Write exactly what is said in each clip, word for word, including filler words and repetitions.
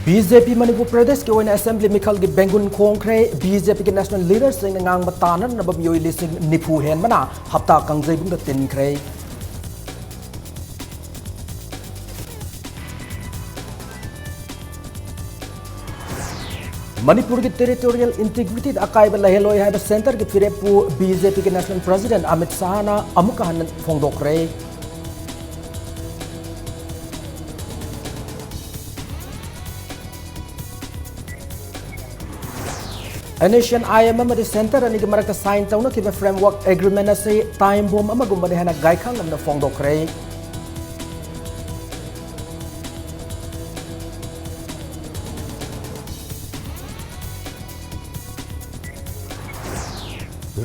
B J ꯄꯤ ꯃꯅꯤꯄꯨꯔ ꯄ꯭ꯔꯗꯦꯁꯀꯤ ꯑꯣꯏꯅ assembly ꯃꯤꯈꯜꯒꯤ ꯕꯦꯡꯒꯨꯟ ꯈꯣꯡꯈ꯭ꯔꯦ꯫ ꯕꯤ ꯖꯦ ꯄꯤꯒꯤ ꯅꯦꯁꯅꯦꯜ ꯂꯤꯗꯔꯁꯤꯡꯅ ꯉꯥꯡꯕ ꯇꯥꯅꯅꯕ ꯃꯤꯑꯣꯏ ꯂꯤꯁꯤꯡ ꯅꯤꯐꯨ ꯍꯦꯟꯕꯅ ꯍꯞꯇꯥ ꯀꯥꯡꯖꯩꯕꯨꯡꯗ ꯇꯤꯟꯈ꯭ꯔꯦ꯫ ꯃꯅꯤꯄꯨꯔꯒꯤ ꯇꯦꯔꯤꯇꯣꯔꯤꯌꯦꯜ ꯏꯟꯇꯤꯒ꯭ꯔꯤꯇꯤꯗ ꯑꯀꯥꯏꯕ ꯂꯩꯍꯜꯂꯣꯏ ꯍꯥꯏꯕ ꯁꯦꯟꯇꯔꯒꯤ ꯐꯤꯔꯦꯞꯄꯨ ꯕꯤ ꯖꯦ ꯄꯤꯒꯤ ꯅꯦꯁꯅꯦꯜ ꯄ꯭ꯔꯁꯤꯗꯦꯟꯠ ꯑꯃꯤꯠ ꯁꯥꯍꯅ ꯑꯃꯨꯛꯀ ꯍꯟꯅ ꯐꯣꯡꯗꯣꯛꯈ꯭ꯔꯦ꯫ N S N I M ꯑꯃꯗꯤ ꯁꯦꯟꯇꯔ ꯑꯅꯤꯒꯤ ꯃꯔꯛꯇ ꯁꯥꯏꯟ ꯇꯧꯅꯈꯤꯕ ꯐ꯭ꯔꯦꯝꯋꯥꯔꯛ ꯑꯦꯒ꯭ꯔꯤꯃꯦꯟ ꯑꯁꯤ ꯇꯥꯏꯝ ꯕꯣꯝ ꯑꯃꯒꯨꯝꯕꯅꯤ ꯍꯥꯏꯅ ꯒꯥꯏꯈꯥꯡ ꯑꯃꯅ ꯐꯣꯡꯗꯣꯛꯈ꯭ꯔꯦ꯫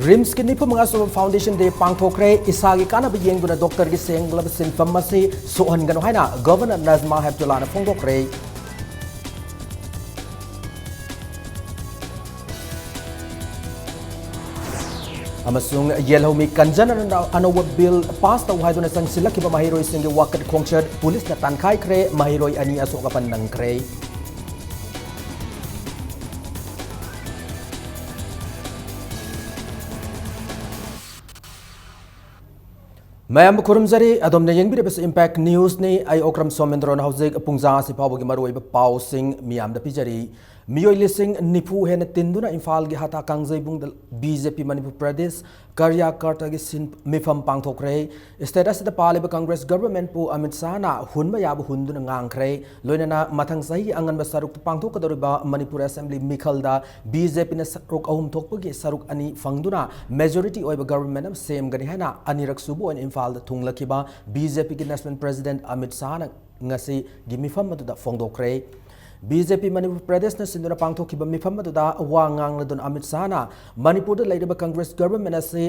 ꯔꯤꯝꯁꯀꯤ ꯅꯤꯐꯨ ꯃꯉꯥ ꯁꯨꯕ ꯐꯥꯎꯟꯗꯦꯁꯟ ꯗꯦ ꯄꯥꯡꯊꯣꯛꯈ꯭ꯔꯦ꯫ ꯏꯁꯥꯒꯤ ꯀꯥꯟꯅꯕ ꯌꯦꯡꯗꯨꯅ ꯗꯣꯛꯇꯔꯒꯤ ꯁꯦꯡꯂꯕ ꯁꯤꯟꯐꯝ ꯑꯁꯤ ꯁꯣꯛꯍꯟꯒꯅꯨ ꯍꯥꯏꯅ ꯒꯚꯔꯅꯔ ꯅꯖꯃꯥ ꯍꯦꯞꯇꯨꯂꯥꯅ ꯐꯣꯡꯗꯣꯛꯈ꯭ꯔꯦ꯫ ꯑꯃꯁꯨꯡ ꯌꯦꯜꯍꯧꯃꯤ ꯀꯟꯖꯅꯔꯅ ꯑꯅꯧꯕ ꯕꯤꯜ ꯄꯥꯁ ꯇꯧ ꯍꯥꯏꯗꯨꯅ ꯆꯪꯁꯤꯜꯂꯛꯈꯤꯕ ꯃꯍꯩꯔꯣꯏꯁꯤꯡꯒꯤ ꯋꯥꯀꯠ ꯈꯣꯡꯆꯠ ꯄꯨꯂꯤꯁꯅ ꯇꯥꯟꯈꯥꯏꯈ꯭ꯔꯦ꯫ ꯃꯍꯩꯔꯣꯏ ꯑꯅꯤ ꯑꯁꯣꯛ ꯑꯄꯟ ꯅꯪꯈ꯭ꯔꯦ꯫ ꯃꯌꯥꯝꯕꯨ ꯈꯨꯔꯨꯝꯖꯔꯤ꯫ ꯑꯗꯣꯝꯅ ꯌꯦꯡꯕꯤꯔꯤꯕꯁꯤ ꯏꯝꯄꯦꯛ ꯅ꯭ꯌꯨꯁꯅꯤ꯫ ꯑꯩ ꯑꯣꯀ꯭ꯔꯝ ꯁꯣꯃꯦꯟꯗ꯭ꯔꯣꯅ ꯍꯧꯖꯤꯛ ꯄꯨꯡꯖꯥ ꯑꯁꯤ ꯐꯥꯎꯕꯒꯤ ꯃꯔꯨꯑꯣꯏꯕ ꯄꯥꯎꯁꯤꯡ ꯃꯤꯌꯥꯝꯗ ꯄꯤꯖꯔꯤ꯫ ꯃꯤꯑꯣꯏ ꯂꯤꯁꯤꯡ ꯅꯤꯐꯨ ꯍꯦꯟꯅ ꯇꯤꯟꯗꯨꯅ ꯏꯝꯐꯥꯜꯒꯤ ꯍꯇꯥ ꯀꯥꯡꯖꯩꯕꯨꯡꯗ ꯕꯤ ꯖꯦ ꯄꯤ ꯃꯅꯤꯄꯨꯔ ꯄ꯭ꯔꯗꯦꯁ ꯀꯥꯔꯌꯥꯀꯔꯇꯥꯒꯤ ꯁꯤꯟ-, ꯃꯤꯐꯝ ꯄꯥꯡꯊꯣꯛꯈ꯭ꯔꯦ꯫ ꯁ꯭ꯇꯦꯠ ꯑꯁꯤꯗ ꯄꯥꯜꯂꯤꯕ ꯀꯪꯒ꯭ꯔꯦꯁ ꯒꯚꯔꯟꯃꯦꯟꯠꯄꯨ ꯑꯃꯤꯠ ꯁꯥꯍꯅ ꯍꯨꯟꯕ ꯌꯥꯕ ꯍꯨꯟꯗꯨꯅ ꯉꯥꯡꯈ꯭ꯔꯦ꯫ ꯂꯣꯏꯅꯅ ꯃꯊꯪ ꯆꯍꯤꯒꯤ ꯑꯉꯟꯕ ꯁꯔꯨꯛꯇ ꯄꯥꯡꯊꯣꯛꯀꯗꯧꯔꯤꯕ ꯃꯅꯤꯄꯨꯔ ꯑꯦꯁꯦꯝꯕ꯭ꯂꯤ ꯃꯤꯈꯜꯗ ꯕꯤ ꯖꯦ ꯄꯤꯅ ꯁꯔꯨꯛ ꯑꯍꯨꯝ ꯊꯣꯛꯄꯒꯤ ꯁꯔꯨꯛ ꯑꯅꯤ ꯐꯪꯗꯨꯅ ꯃꯦꯖꯣꯔꯤꯇꯤ ꯑꯣꯏꯕ ꯒꯚꯔꯟꯃꯦꯟꯠ ꯑꯃ ꯁꯦꯝꯒꯅꯤ ꯍꯥꯏꯅ ꯑꯅꯤꯔꯛ ꯁꯨꯕ ꯑꯣꯏꯅ ꯏꯝꯐꯥꯜꯗ ꯊꯨꯡꯂꯈꯤꯕ ꯕꯤ ꯖꯦ ꯄꯤꯒꯤ ꯅꯦꯁꯅꯦꯜ ꯄ꯭ꯔꯁꯤꯗꯦꯟꯠ ꯑꯃꯤꯠ ꯁꯥꯍꯅ ꯉꯁꯤꯒꯤ ꯃꯤꯐꯝ ꯑꯗꯨꯗ ꯐꯣꯡꯗꯣꯛꯈ꯭ꯔꯦ꯫ ꯕꯤ ꯖꯦ ꯄꯤ ꯃꯅꯤꯄꯨꯔ ꯄ꯭ꯔꯗꯦꯁꯅ ꯁꯤꯟꯗꯨꯅ ꯄꯥꯡꯊꯣꯛꯈꯤꯕ ꯃꯤꯐꯝ ꯑꯗꯨꯗ ꯋꯥ ꯉꯥꯡꯂꯗꯨꯅ ꯑꯃꯤꯠ ꯁꯥꯍꯅ ꯃꯅꯤꯄꯨꯔꯗ ꯂꯩꯔꯤꯕ ꯀꯪꯒ꯭ꯔꯦꯁ ꯒꯚꯔꯟꯃꯦꯟꯠ ꯑꯁꯤ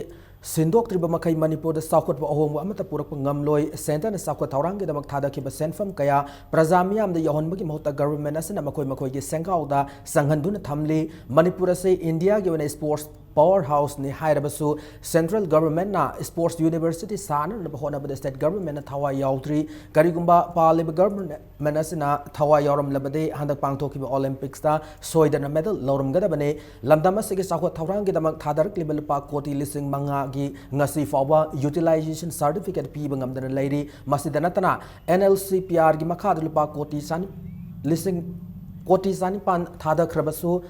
ꯁꯤꯟꯗꯣꯛꯇ꯭ꯔꯤꯕ ꯃꯈꯩ ꯃꯅꯤꯄꯨꯔꯗ ꯆꯥꯎꯈꯠꯄ ꯑꯍꯣꯡꯕ ꯑꯃꯠꯇ ꯄꯨꯔꯛꯄ ꯉꯝꯂꯣꯏ꯫ ꯁꯦꯟꯇꯔꯅ ꯆꯥꯎꯈꯠ ꯊꯧꯔꯥꯡꯒꯤꯗꯃꯛ ꯊꯥꯗꯈꯤꯕ ꯁꯦꯟꯐꯝ ꯀꯌꯥ ꯄ꯭ꯔꯖꯥ ꯃꯤꯌꯥꯝꯗ ꯌꯧꯍꯟꯕꯒꯤ ꯃꯍꯨꯠꯇ ꯒꯚꯔꯟꯃꯦꯟꯠ ꯑꯁꯤꯅ ꯃꯈꯣꯏ ꯃꯈꯣꯏꯒꯤ ꯁꯦꯟꯒꯥꯎꯗ ꯆꯪꯍꯟꯗꯨꯅ ꯊꯝꯂꯤ꯫ ꯃꯅꯤꯄꯨꯔ ꯑꯁꯤ ꯏꯟꯗꯤꯌꯥꯒꯤ ꯑꯣꯏꯅ ꯁ꯭ꯄꯣꯔꯠꯁ ꯄꯥꯋꯔ ꯍꯥꯎꯁꯅꯤ ꯍꯥꯏꯔꯕꯁꯨ, ꯁꯦꯟꯇ꯭ꯔꯦꯜ ꯒꯚꯔꯟꯃꯦꯟꯠꯅ ꯁ꯭ꯄꯣꯔꯠꯁ ꯌꯨꯅꯤꯚꯔꯁꯤꯇꯤ ꯁꯥꯅꯅꯕ ꯍꯣꯠꯅꯕꯗ ꯁ꯭ꯇꯦꯠ ꯒꯚꯔꯟꯃꯦꯟꯠꯅ ꯊꯋꯥꯏ ꯌꯥꯎꯗ꯭ꯔꯤ꯫ ꯀꯔꯤꯒꯨꯝꯕ ꯄꯥꯜꯂꯤꯕ ꯒꯚꯔꯟꯃꯦꯟꯠ ꯑꯁꯤꯅ ꯊꯋꯥꯏ ꯌꯥꯎꯔꯝꯂꯕꯗꯤ, ꯍꯟꯗꯛ ꯄꯥꯡꯊꯣꯛꯈꯤꯕ ꯑꯣꯂꯤꯝꯄꯤꯛꯁꯇ ꯁꯣꯏꯗꯅ ꯃꯦꯗꯜ ꯂꯧꯔꯝꯒꯗꯕꯅꯤ꯫ ꯂꯝꯗꯝ ꯑꯁꯤꯒꯤ ꯆꯥꯎꯈꯠ ꯊꯧꯔꯥꯡꯒꯤꯗꯃꯛ ꯊꯥꯗꯔꯛꯂꯤꯕ ꯂꯨꯄꯥ ꯀꯣꯇꯤ ꯂꯤꯁꯤꯡ ꯃꯉꯥꯒꯤ ꯉꯁꯤ ꯐꯥꯎꯕ ꯌꯨꯇꯤꯂꯥꯏꯖꯦꯁꯟ ꯁꯥꯔꯇꯤꯐꯤꯀꯦꯠ ꯄꯤꯕ ꯉꯝꯗꯅ ꯂꯩꯔꯤ꯫ ꯃꯁꯤꯗ ꯅꯠꯇꯅ, ꯑꯦꯟ ꯑꯦꯜ ꯁꯤ ꯄꯤ ꯑꯥꯔꯒꯤ ꯃꯈꯥꯗ ꯂꯨꯄꯥ ꯀꯣꯇꯤ ꯆꯥꯅꯤ-, ꯂꯤꯁꯤꯡ, ꯀꯣꯇꯤ ꯆꯥꯅꯤꯄꯥꯟ ꯊꯥꯗꯈ꯭ꯔꯕꯁꯨ,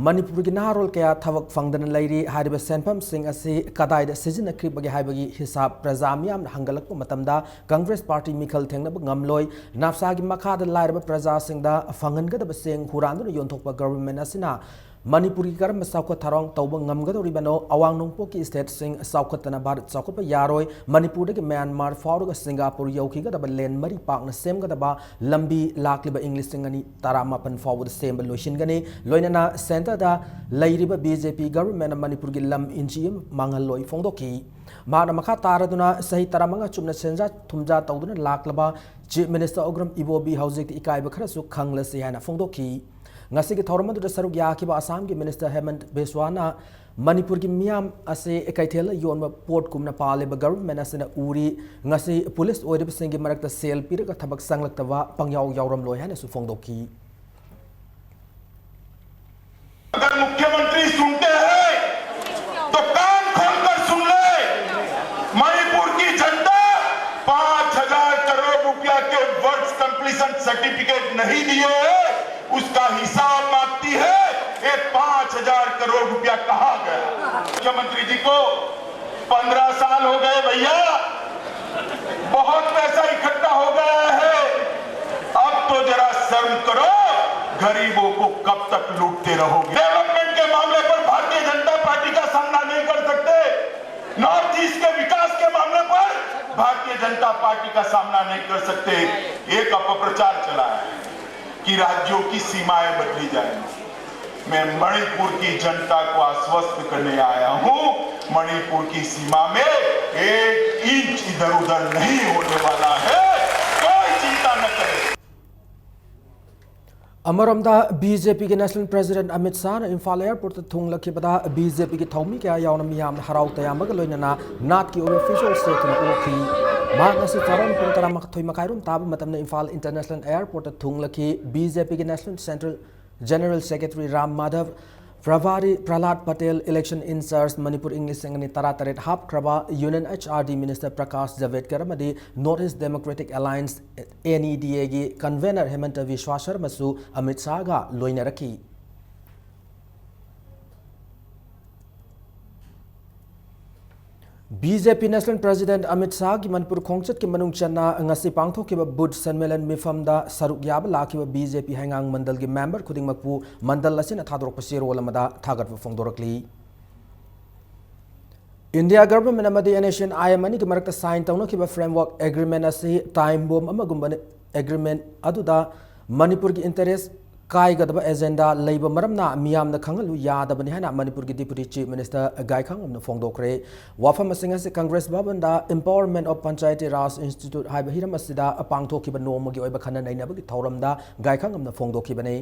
ꯃꯅꯤꯄꯨꯔꯒꯤ ꯅꯍꯥꯔꯣꯜ ꯀꯌꯥ ꯊꯕꯛ ꯐꯪꯗꯅ ꯂꯩꯔꯤ꯫ ꯍꯥꯏꯔꯤꯕ ꯁꯦꯟꯐꯝꯁꯤꯡ ꯑꯁꯤ ꯀꯗꯥꯏꯗ ꯁꯤꯖꯤꯟꯅꯈ꯭ꯔꯤꯕꯒꯦ ꯍꯥꯏꯕꯒꯤ ꯍꯤꯁꯥꯕ ꯄ꯭ꯔꯖꯥ ꯃꯤꯌꯥꯝꯅ ꯍꯪꯒꯠꯂꯛꯄ ꯃꯇꯝꯗ, ꯀꯪꯒ꯭ꯔꯦꯁ ꯄꯥꯔꯇꯤ ꯃꯤꯈꯜ ꯊꯦꯡꯅꯕ ꯉꯝꯂꯣꯏ꯫ ꯅꯥꯞꯁꯥꯒꯤ ꯃꯈꯥꯗ ꯂꯥꯏꯔꯕ ꯄ꯭ꯔꯖꯥꯁꯤꯡꯗ ꯐꯪꯍꯟꯒꯗꯕꯁꯤꯡ ꯍꯨꯔꯥꯟꯗꯨꯅ ꯌꯣꯟꯊꯣꯛꯄ ꯒꯚꯔꯟꯃꯦꯟꯠ ꯑꯁꯤꯅ ꯃꯅꯤꯄꯨꯔꯒꯤ ꯀꯔꯝꯕ ꯆꯥꯎꯈꯠ ꯊꯧꯔꯥꯡ ꯇꯧꯕ ꯉꯝꯒꯗꯧꯔꯤꯕꯅꯣ? ꯑꯋꯥꯡ ꯅꯣꯡꯄꯣꯛꯀꯤ ꯁ꯭ꯇꯦꯠꯁꯤꯡ ꯆꯥꯎꯈꯠꯇꯅ ꯚꯥꯔꯠ ꯆꯥꯎꯈꯠꯄ ꯌꯥꯔꯣꯏ꯫ ꯃꯅꯤꯄꯨꯔꯗꯒꯤ ꯃ꯭ꯌꯥꯟꯃꯥꯔ ꯐꯥꯎꯔꯒ ꯁꯤꯡꯒꯥꯄꯨꯔ ꯌꯧꯈꯤꯒꯗꯕ ꯂꯦꯟ ꯃꯔꯤ ꯄꯥꯛꯅ ꯁꯦꯝꯒꯗꯕ ꯂꯝꯕꯤ ꯂꯥꯛꯂꯤꯕ ꯏꯪ ꯂꯤꯁꯤꯡ ꯑꯅꯤ ꯇꯔꯥꯃꯥꯄꯟ ꯐꯥꯎꯕꯗ ꯁꯦꯝꯕ ꯂꯣꯏꯁꯤꯟꯒꯅꯤ꯫ ꯂꯣꯏꯅꯅ ꯁꯦꯟꯇꯔꯗ ꯂꯩꯔꯤꯕ ꯕꯤ ꯖꯦ ꯄꯤ ꯒꯚꯔꯟꯃꯦꯟꯠꯅ ꯃꯅꯤꯄꯨꯔꯒꯤ ꯂꯝ ꯏꯟꯆꯤ ꯑꯃ ꯃꯥꯡꯍꯜꯂꯣꯏ ꯐꯣꯡꯗꯣꯛꯈꯤ꯫ ꯃꯍꯥꯛꯅ ꯃꯈꯥ ꯇꯥꯔꯗꯨꯅ, ꯆꯍꯤ ꯇꯔꯥꯃꯉꯥ ꯆꯨꯞꯅ ꯁꯦꯟꯖꯥ ꯊꯨꯝꯖꯥ ꯇꯧꯗꯨꯅ ꯂꯥꯛꯂꯕ ꯆꯤꯐ ꯃꯤꯅꯤꯁꯇꯔ ꯑꯣꯒ꯭ꯔꯝ ꯏꯕꯣꯕꯤ ꯍꯧꯖꯤꯛꯇꯤ ꯏꯀꯥꯏꯕ ꯈꯔꯁꯨ ꯈꯪꯂꯁꯤ ꯍꯥꯏꯅ ꯐꯣꯡꯗꯣꯛꯈꯤ꯫ ꯉꯁꯤꯒꯤ ꯊꯧꯔꯝ ꯑꯗꯨꯗ ꯁꯔꯨꯛ ꯌꯥꯈꯤꯕ ꯑꯁꯥꯝꯒꯤ ꯃꯤꯅꯤꯁꯇꯔ ꯍꯦꯃꯟꯠ ꯕꯤꯁ꯭ꯋꯥꯅ ꯃꯅꯤꯄꯨꯔꯒꯤ ꯃꯤꯌꯥꯝ ꯑꯁꯤ ꯀꯩꯊꯦꯜꯗ ꯌꯣꯟꯕ ꯄꯣꯠꯀꯨꯝꯅ ꯄꯥꯜꯂꯤꯕ ꯒꯚꯔꯟꯃꯦꯟꯠ ꯑꯁꯤꯅ ꯎꯔꯤ꯫ ꯉꯁꯤ ꯄꯨꯂꯤꯁ ꯑꯣꯏꯔꯤꯕꯁꯤꯡꯒꯤ ꯃꯔꯛꯇ ꯁꯦꯜ ꯄꯤꯔꯒ ꯊꯕꯛ ꯆꯪꯂꯛꯇꯕ ꯄꯪꯌꯥꯎ ꯌꯥꯎꯔꯝꯂꯣꯏ ꯍꯥꯏꯅꯁꯨ ꯐꯣꯡꯗꯣꯛꯈꯤ꯫ अगर मुख्यमंत्री सुनते हैं तो कान खोलकर सुन ले, मणिपुर की जनता पांच हजार करोड़ रुपया के वर्क्स कंप्लीशन सर्टिफिकेट नहीं दिए है, उसका हिसाब मांगती है। ये पांच हजार करोड़ रुपया कहां गया? मुख्यमंत्री जी को पन्द्रह साल हो गए भैया, बहुत पैसा इकट्ठा हो गया है। अब तो जरा शर्म करो, गरीबों को कब तक लूटते रहोगे? डेवलपमेंट के मामले पर भारतीय जनता पार्टी का सामना नहीं कर सकते, नॉर्थ ईस्ट के विकास के मामले पर भारतीय जनता पार्टी का सामना नहीं कर सकते। एक अपप्रचार चला है कि राज्यों की सीमाएं बदली जाएंगी। मैं मणिपुर की जनता को आश्वस्त करने आया हूं, मणिपुर की सीमा में एक इंच इधर उधर नहीं होने वाला है, कोई चिंता न करें। ꯑꯃꯔꯣꯝꯗ, ꯕꯤ ꯖꯦ ꯄꯤꯒꯤ National President ꯑꯃꯤꯠ ꯁꯥꯍꯅ ꯏꯝꯐꯥꯜ airportꯇ ꯊꯨꯡꯂꯛꯈꯤꯕꯗ ꯕꯤ ꯖꯦ ꯄꯤꯒꯤ ꯊꯧꯃꯤ ꯀꯌꯥ ꯌꯥꯎꯅ ꯃꯤꯌꯥꯝꯅ ꯍꯔꯥꯎ ꯇꯌꯥꯝꯕꯒ ꯂꯣꯏꯅꯅ ꯅꯥꯠꯀꯤ ꯑꯣꯏꯕ ꯐꯤꯖꯣꯜ ꯁꯦꯠꯇꯨꯅ ꯑꯣꯛꯈꯤ꯫ ꯃꯍꯥꯛ ꯉꯁꯤ ꯆꯥꯔꯣꯟ ꯄꯨꯡ ꯇꯔꯥꯃꯥꯊꯣꯏ ꯃꯈꯥꯏꯔꯣꯝ ꯇꯥꯕ ꯃꯇꯝꯗ ꯏꯝꯐꯥꯜ International Airportꯇ ꯊꯨꯡꯂꯛꯈꯤ꯫ ꯕꯤ ꯖꯦ ꯄꯤꯒꯤ National Central General Secretary Ram Madhav, ꯄ꯭ꯔꯚꯥꯔꯤ Prahlad Patel, election in charge Manipur ꯏꯪ ꯂꯤꯁꯤꯡ ꯑꯅꯤ ꯇꯔꯥꯇꯔꯦꯠ ꯍꯥꯞꯈ꯭ꯔꯕ Union H R D Minister Prakash ꯖꯥꯚꯦꯗꯀꯔ ꯑꯃꯗꯤ North East Democratic Alliance, N E D Aꯒꯤ convener ꯍꯦꯃꯟꯇ ꯕꯤꯁ꯭ꯋꯥ ꯁꯔꯃꯁꯨ ꯑꯃꯤꯠ ꯁꯥꯍꯒ ꯂꯣꯏꯅꯔꯛꯈꯤ꯫ B J P National President Amit ꯁꯥꯍꯒꯤ ꯃꯅꯤꯄꯨꯔ ꯈꯣꯡꯆꯠꯀꯤ ꯃꯅꯨꯡ ꯆꯟꯅ ꯉꯁꯤ ꯄꯥꯡꯊꯣꯛꯈꯤꯕ ꯕꯨꯊ ꯁꯟꯃꯦꯂꯟ ꯃꯤꯐꯝꯗ ꯁꯔꯨꯛ ꯌꯥꯕ ꯂꯥꯛꯈꯤꯕ ꯕꯤ ꯖꯦ ꯄꯤ ꯍꯩꯉꯥꯡ ꯃꯟꯗꯜꯒꯤ member ꯈꯨꯗꯤꯡꯃꯛꯄꯨ ꯃꯟꯗꯜ ꯑꯁꯤꯅ ꯊꯥꯗꯣꯔꯛꯄ ꯆꯦꯔꯣꯜ ꯑꯃꯗ ꯊꯥꯒꯠꯄ ꯐꯣꯡꯗꯣꯔꯛꯂꯤ꯫ India Government ꯑꯃꯗꯤ N S C N I M ꯑꯅꯤꯒꯤ ꯃꯔꯛꯇ sign ꯇꯧꯅꯈꯤꯕ framework agreement ꯑꯁꯤ time bomb ꯑꯃꯒꯨꯝꯕꯅꯤ꯫ Agreement ꯑꯗꯨꯗ ꯃꯅꯤꯄꯨꯔꯒꯤ interest ꯀꯥꯏꯒꯗꯕ agenda ꯂꯩꯕ ꯃꯔꯝꯅ ꯃꯤꯌꯥꯝꯅ ꯈꯪꯍꯜꯂꯨ ꯌꯥꯗꯕꯅꯤ ꯍꯥꯏꯅ ꯃꯅꯤꯄꯨꯔꯒꯤ Deputy Chief Minister ꯒꯥꯏꯈꯥꯉꯝꯅ ꯐꯣꯡꯗꯣꯛꯈ꯭ꯔꯦ꯫ ꯋꯥꯐꯝ ꯑꯁꯤꯡ ꯑꯁꯤ Congress ꯚꯕꯟꯗ Empowerment of Panchayati Raj Institute ꯍꯥꯏꯕ ꯍꯤꯔꯝ ꯑꯁꯤꯗ ꯄꯥꯡꯊꯣꯛꯈꯤꯕ ꯅꯣꯡꯃꯒꯤ ꯑꯣꯏꯕ ꯈꯟꯅ ꯅꯩꯅꯕꯒꯤ ꯊꯧꯔꯝꯗ ꯒꯥꯏꯈꯥꯉꯝꯅ ꯐꯣꯡꯗꯣꯛꯈꯤꯕꯅꯤ꯫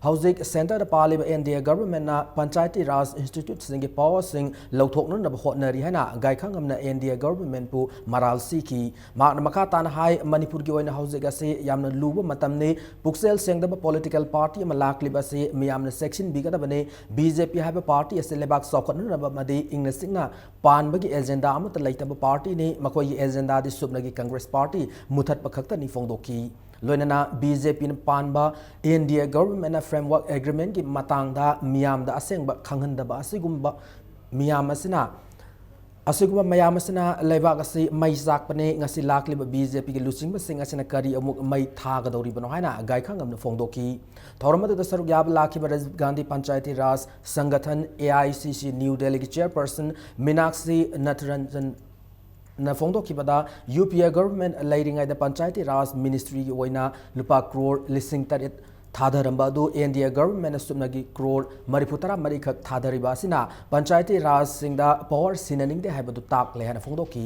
ꯍꯧꯖꯤꯛ centreꯗ ꯄꯥꯜꯂꯤꯕ N D A governmentꯅ Panchayati Raj Instituteꯁꯤꯡꯒꯤ powerꯁꯤꯡ ꯂꯧꯊꯣꯛꯅꯅꯕ ꯍꯣꯠꯅꯔꯤ ꯍꯥꯏꯅ ꯒꯥꯏꯈꯥꯉꯝꯅ N D A governmentꯄꯨ ꯃꯔꯥꯜ ꯁꯤꯈꯤ꯫ ꯃꯍꯥꯛꯅ ꯃꯈꯥ ꯇꯥꯅ ꯍꯥꯏ, ꯃꯅꯤꯄꯨꯔꯒꯤ ꯑꯣꯏꯅ ꯍꯧꯖꯤꯛ ꯑꯁꯤ ꯌꯥꯝꯅ ꯂꯨꯕ ꯃꯇꯝꯅꯤ꯫ ꯄꯨꯛꯆꯦꯜ ꯁꯦꯡꯗꯕ political party ꯑꯃ ꯂꯥꯛꯂꯤꯕ ꯑꯁꯤ ꯃꯤꯌꯥꯝꯅ ꯆꯦꯛꯁꯤꯟꯕꯤꯒꯗꯕꯅꯤ꯫ B J P ꯍꯥꯏꯕ party ꯑꯁꯤ ꯂꯩꯕꯥꯛ ꯆꯥꯎꯈꯠꯅꯅꯕ ꯑꯃꯗꯤ ꯏꯪꯅ ꯆꯤꯛꯅ ꯄꯥꯟꯕꯒꯤ agenda ꯑꯃꯠꯇ ꯂꯩꯇꯕ partyꯅꯤ꯫ ꯃꯈꯣꯏꯒꯤ agendaꯗꯤ ꯁꯨꯞꯅꯒꯤ Congress party ꯃꯨꯊꯠꯄ ꯈꯛꯇꯅꯤ ꯐꯣꯡꯗꯣꯛꯈꯤ꯫ ꯂꯣꯏꯅꯅ B J Pꯅ ꯄꯥꯟꯕ N D A governmentꯅ framework agreementꯀꯤ ꯃꯇꯥꯡꯗ ꯃꯤꯌꯥꯝꯗ ꯑꯁꯦꯡꯕ ꯈꯪꯍꯟꯗꯕ ꯑꯁꯤꯒꯨꯝꯕ ꯃꯤꯌꯥꯝ ꯑꯁꯤꯅ, ꯑꯁꯤꯒꯨꯝꯕ ꯃꯌꯥꯝ ꯑꯁꯤꯅ ꯂꯩꯕꯥꯛ ꯑꯁꯤ ꯃꯩ ꯆꯥꯛꯄꯅꯤ꯫ ꯉꯁꯤ ꯂꯥꯛꯂꯤꯕ B J Pꯒꯤ ꯂꯨꯆꯤꯡꯕꯁꯤꯡ ꯑꯁꯤꯅ ꯀꯔꯤ ꯑꯃꯨꯛ ꯃꯩ ꯊꯥꯒꯗꯧꯔꯤꯕꯅꯣ ꯍꯥꯏꯅ ꯒꯥꯏꯈꯥꯉꯝꯅ ꯐꯣꯡꯗꯣꯛꯈꯤ꯫ ꯊꯧꯔꯝ ꯑꯗꯨꯗ ꯁꯔꯨꯛ ꯌꯥꯕ ꯂꯥꯛꯈꯤꯕ Rajiv Gandhi Panchayati Raj Sangathan, A I C C, New Delhiꯒꯤ chairperson Meenakshi ꯅꯇꯔꯟꯖꯟ ꯅ ꯐꯣꯡꯗꯣꯛꯈꯤꯕꯗ, U P A government ꯂꯩꯔꯤꯉꯩꯗ Panchayati Raj ministryꯒꯤ ꯑꯣꯏꯅ ꯂꯨꯄꯥ ꯀ꯭ꯔꯣꯔ ꯂꯤꯁꯤꯡ ꯇꯔꯦꯠ ꯊꯥꯗꯔꯝꯕ ꯑꯗꯨ N D A governmentꯅ ꯁꯨꯞꯅꯒꯤ ꯀ꯭ꯔꯣꯔ ꯃꯔꯤꯐꯨ ꯇꯔꯥ ꯃꯔꯤꯈꯛ ꯊꯥꯗꯔꯤꯕ ꯑꯁꯤꯅ Panchayati Rajꯁꯤꯡꯗ power ꯁꯤꯟꯅꯅꯤꯡꯗꯦ ꯍꯥꯏꯕꯗꯨ ꯇꯥꯛꯂꯦ ꯍꯥꯏꯅ ꯐꯣꯡꯗꯣꯛꯈꯤ꯫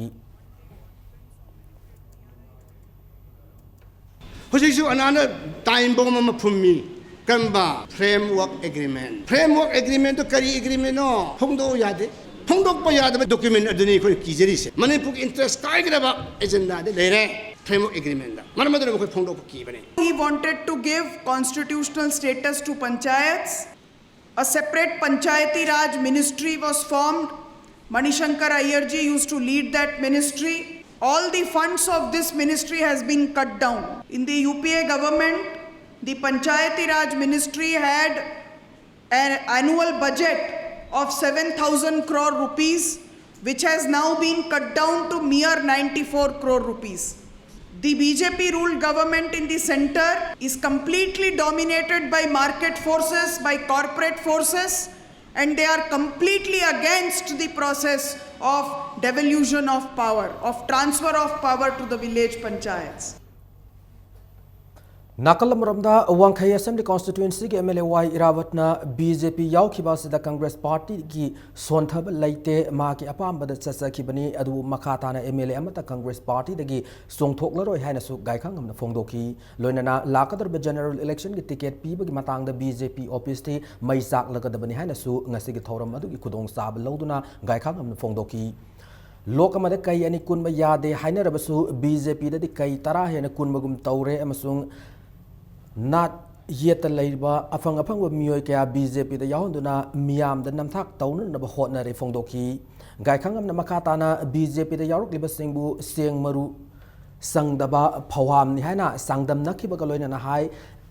ꯍꯧꯖꯤꯛꯁꯨ ꯑꯅꯥꯅ time bomb ꯑꯃ ꯐꯨꯝꯃꯤ꯫ ꯀꯔꯝꯕ? Framework Agreement. Framework Agreement two ꯀꯔꯤ agreement ꯅꯣ? ꯐꯣꯡꯗꯣꯛꯎ ꯌꯥꯗꯦ꯫ ꯐꯣꯡꯗꯣꯛꯄ ꯌꯥꯗꯕ document ꯑꯗꯨꯅꯤ ꯑꯩꯈꯣꯏꯅ ꯀꯤꯖꯔꯤꯁꯦ꯫ ꯃꯅꯤꯄꯨꯔꯒꯤ interest ꯀꯥꯏꯒꯗꯕ agenda ꯗꯤ ꯂꯩꯔꯦ Framework Agreement ꯗ꯫ ꯃꯔꯝ ꯑꯗꯨꯅ ꯃꯈꯣꯏ ꯐꯣꯡꯗꯣꯛꯄ ꯀꯤꯕꯅꯦ꯫ He wanted to give constitutional status to panchayats. A separate Panchayati Raj ministry was formed. Manishankar Aiyar ji used to lead that ministry. All the funds of this ministry has been cut down. In the U P A government, the Panchayati Raj ministry had an annual budget of seven thousand crore rupees, which has now been cut down to mere ninety-four crore rupees. The B J P ruled government in the center is completely dominated by market forces, by corporate forces, and they are completely against the process of devolution of power, of transfer of power to the village panchayats. ꯅꯥꯀꯜ ꯑꯃꯔꯣꯝꯗ ꯋꯥꯡꯈꯩ Assembly Constituency ꯒꯤ M L A Y ꯏꯔꯥꯕꯠꯅ B J P ꯌꯥꯎꯈꯤꯕ ꯑꯁꯤꯗ Congress Party ꯒꯤ ꯁꯣꯟꯊꯕ ꯂꯩꯇꯦ, ꯃꯍꯥꯛꯀꯤ ꯑꯄꯥꯝꯕꯗ ꯆꯠꯆꯈꯤꯕꯅꯤ, ꯑꯗꯨꯕꯨ ꯃꯈꯥ ꯇꯥꯅ M L A ꯑꯃꯠꯇ Congress Party ꯗꯒꯤ ꯆꯣꯡꯊꯣꯛꯂꯔꯣꯏ ꯍꯥꯏꯅꯁꯨ ꯒꯥꯏꯈꯥꯉꯝꯅ ꯐꯣꯡꯗꯣꯛꯈꯤ꯫ ꯂꯣꯏꯅꯅ ꯂꯥꯛꯀꯗꯧꯔꯤꯕ general election ꯒꯤ ticket ꯄꯤꯕꯒꯤ ꯃꯇꯥꯡꯗ B J P office T ꯃꯩ ꯆꯥꯛꯂꯒꯗꯕꯅꯤ ꯍꯥꯏꯅꯁꯨ ꯉꯁꯤꯒꯤ ꯊꯧꯔꯝ ꯑꯗꯨꯒꯤ ꯈꯨꯗꯣꯡꯆꯥꯕ ꯂꯧꯗꯨꯅ ꯒꯥꯏꯈꯥꯉꯝꯅ ꯐꯣꯡꯗꯣꯛꯈꯤ꯫ ꯂꯣꯛ ꯑꯃꯗ ꯀꯩ ꯑꯅꯤ ꯀꯨꯟꯕ ꯌꯥꯗꯦ ꯍꯥꯏꯅꯔꯕꯁꯨ B J P ꯗꯗꯤ ꯀꯩ ꯇꯔꯥ ꯍꯦꯟꯅ ꯀꯨꯟꯕꯒꯨꯝ ꯇꯧꯔꯦ ꯑꯃꯁꯨꯡ ꯅꯥꯠ ꯌꯦꯠꯇ ꯂꯩꯔꯤꯕ ꯑꯐꯪ ꯑꯐꯪꯕ ꯃꯤꯑꯣꯏ ꯀꯌꯥ B J P ꯗ ꯌꯥꯎꯍꯟꯗꯨꯅ ꯃꯤꯌꯥꯝꯗ ꯅꯝꯊꯥꯛ ꯇꯧꯅꯅꯕ ꯍꯣꯠꯅꯔꯦ ꯐꯣꯡꯗꯣꯛꯈꯤ꯫ ꯒꯥꯏꯈꯥꯉꯝꯅ ꯃꯈꯥ ꯇꯥꯅ B J P ꯗ ꯌꯥꯎꯔꯛꯂꯤꯕꯁꯤꯡꯕꯨ ꯆꯦꯡ ꯃꯔꯨ ꯆꯪꯗꯕ ꯐꯧꯍꯥꯝꯅꯤ ꯍꯥꯏꯅ ꯆꯥꯡꯗꯝꯅꯈꯤꯕꯒ ꯂꯣꯏꯅꯅ ꯍꯥꯏ,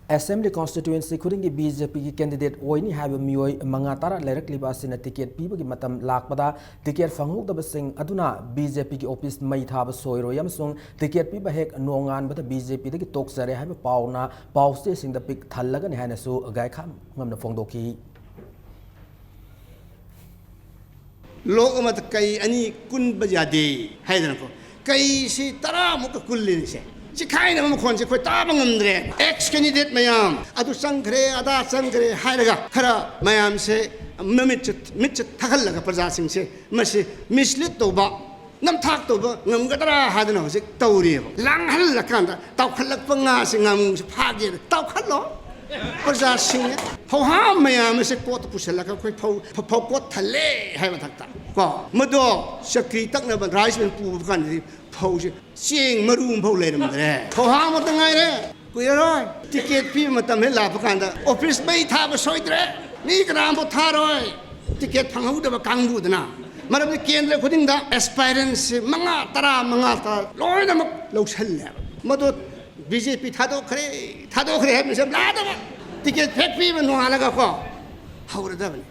Assembly Constituency ꯈꯨꯗꯤꯡꯒꯤ B J P ꯒꯤ candidate ꯑꯣꯏꯅꯤ ꯍꯥꯏꯕ ꯃꯤꯑꯣꯏ ꯃꯉꯥ ꯇꯔꯥ ꯂꯩꯔꯛꯂꯤꯕ ꯑꯁꯤꯅ ticket ꯄꯤꯕꯒꯤ ꯃꯇꯝ ꯂꯥꯛꯄꯗ ticket ꯐꯪꯍꯧꯗꯕꯁꯤꯡ ꯑꯗꯨꯅ B J P ꯒꯤ office ꯃꯩ ꯊꯥꯕ ꯁꯣꯏꯔꯣꯏ ꯑꯃꯁꯨꯡ ticket ꯄꯤꯕ ꯍꯦꯛ ꯅꯣꯡꯉꯥꯟꯕꯗ B J P ꯗꯒꯤ ꯇꯣꯛꯆꯔꯦ ꯍꯥꯏꯕ ꯄꯥꯎꯅ ꯄꯥꯎꯆꯦꯁꯤꯡꯗ ꯄꯤꯛ ꯊꯜꯂꯒꯅꯤ ꯍꯥꯏꯅꯁꯨ ꯒꯥꯏꯈꯥꯉꯝꯅ ꯐꯣꯡꯗꯣꯛꯈꯤ꯫ ꯂꯣꯛ ꯑꯃꯗ ꯀꯩ ꯑꯅꯤ ꯀꯨꯟꯕ ꯌꯥꯗꯦ ꯍꯥꯏꯗꯅꯀꯣ, ꯀꯩꯁꯤ ꯇꯔꯥꯃꯨꯛꯀ ꯀꯨꯜꯂꯤꯅꯤꯁꯦ꯫ ꯆꯤꯈꯥꯏꯅꯕ ꯃꯈꯣꯟꯁꯦ ꯑꯩꯈꯣꯏ ꯇꯥꯕ ꯉꯝꯗ꯭ꯔꯦ꯫ Ex candidate ꯃꯌꯥꯝ ꯑꯗꯨ ꯆꯪꯈ꯭ꯔꯦ, ꯑꯗꯥ ꯆꯪꯈ꯭ꯔꯦ ꯍꯥꯏꯔꯒ ꯈꯔ ꯃꯌꯥꯝꯁꯦ ꯃꯃꯤꯠꯁꯦ, ꯃꯤꯠꯁꯦ ꯊꯛꯍꯜꯂꯒ ꯄ꯭ꯔꯖꯥꯁꯤꯡꯁꯦ ꯃꯁꯤ mislead ꯇꯧꯕ, ꯅꯝꯊꯥꯛ ꯇꯧꯕ ꯉꯝꯒꯗ꯭ꯔꯥ ꯍꯥꯏꯗꯅ ꯍꯧꯖꯤꯛ ꯇꯧꯔꯤꯑꯕ꯫ ꯂꯥꯡꯍꯜꯂꯀꯥꯟꯗ ꯇꯥꯎꯈꯠꯂꯛꯄ ꯉꯥꯁꯦ ꯉꯥꯃꯨꯁꯦ ꯐꯥꯒꯦꯅ ꯇꯥꯎꯈꯠꯂꯣ꯫ ꯄ꯭ꯔꯖꯥꯁꯤꯡꯅ ꯐꯧꯍꯥꯝ ꯃꯌꯥꯝ ꯑꯁꯦ ꯀꯣꯠꯇ ꯄꯨꯁꯤꯜꯂꯒ ꯑꯩꯈꯣꯏ ꯐꯧ ꯐꯧ ꯀꯣꯠ ꯊꯜꯂꯦ ꯍꯥꯏꯕ ꯃꯊꯛꯇ ꯀꯣ, ꯃꯗꯣ ꯆꯀ꯭ꯔꯤ ꯇꯛꯅꯕ ꯔꯥꯏꯁ ꯃꯤꯜ ꯄꯨꯕ ꯀꯥꯟꯗꯗꯤ ꯐꯧꯁꯦ ꯆꯦꯡ ꯃꯔꯨ ꯑꯃꯐꯥꯎ ꯂꯩꯔꯝꯗ꯭ꯔꯦ꯫ ꯐꯧꯍꯥꯝ ꯉꯥꯛꯇ ꯉꯥꯏꯔꯦ꯫ ꯀꯨꯏꯔꯔꯣꯏ꯫ ꯇꯤꯀꯦꯠ ꯄꯤꯕ ꯃꯇꯝ ꯍꯦꯛ ꯂꯥꯛꯄ ꯀꯥꯟꯗ ꯑꯣꯐꯤꯁ ꯃꯩ ꯊꯥꯕ ꯁꯣꯏꯗ꯭ꯔꯦ꯫ ꯃꯤ ꯀꯅꯥꯝꯐꯥꯎ ꯊꯥꯔꯣꯏ꯫ ꯇꯤꯀꯦꯠ ꯐꯪꯍꯧꯗꯕ ꯀꯥꯡꯕꯨꯗꯨꯅ꯫ ꯃꯔꯝꯗꯤ ꯀꯦꯟꯗ꯭ꯔ ꯈꯨꯗꯤꯡꯗ ꯑꯦꯁꯄꯥꯏꯔꯦꯟꯁꯤ ꯃꯉꯥ, ꯇꯔꯥ, ꯃꯉꯥ, ꯇꯔꯥ ꯂꯣꯏꯅꯃꯛ ꯂꯧꯁꯜꯂꯦꯕ꯫ ꯃꯗꯨ ꯕꯤ ꯖꯦ ꯄꯤ ꯊꯥꯗꯣꯛꯈ꯭ꯔꯦ, ꯊꯥꯗꯣꯛꯈ꯭ꯔꯦ ꯍꯥꯏꯕꯁꯦ ꯌꯥꯝ ꯂꯥꯗꯕ꯫ ꯇꯤꯀꯦꯠ ꯍꯦꯛ ꯄꯤꯕ ꯅꯣꯡꯉꯥꯜꯂꯒ ꯀꯣ ꯍꯧꯔꯗꯕꯅꯤ꯫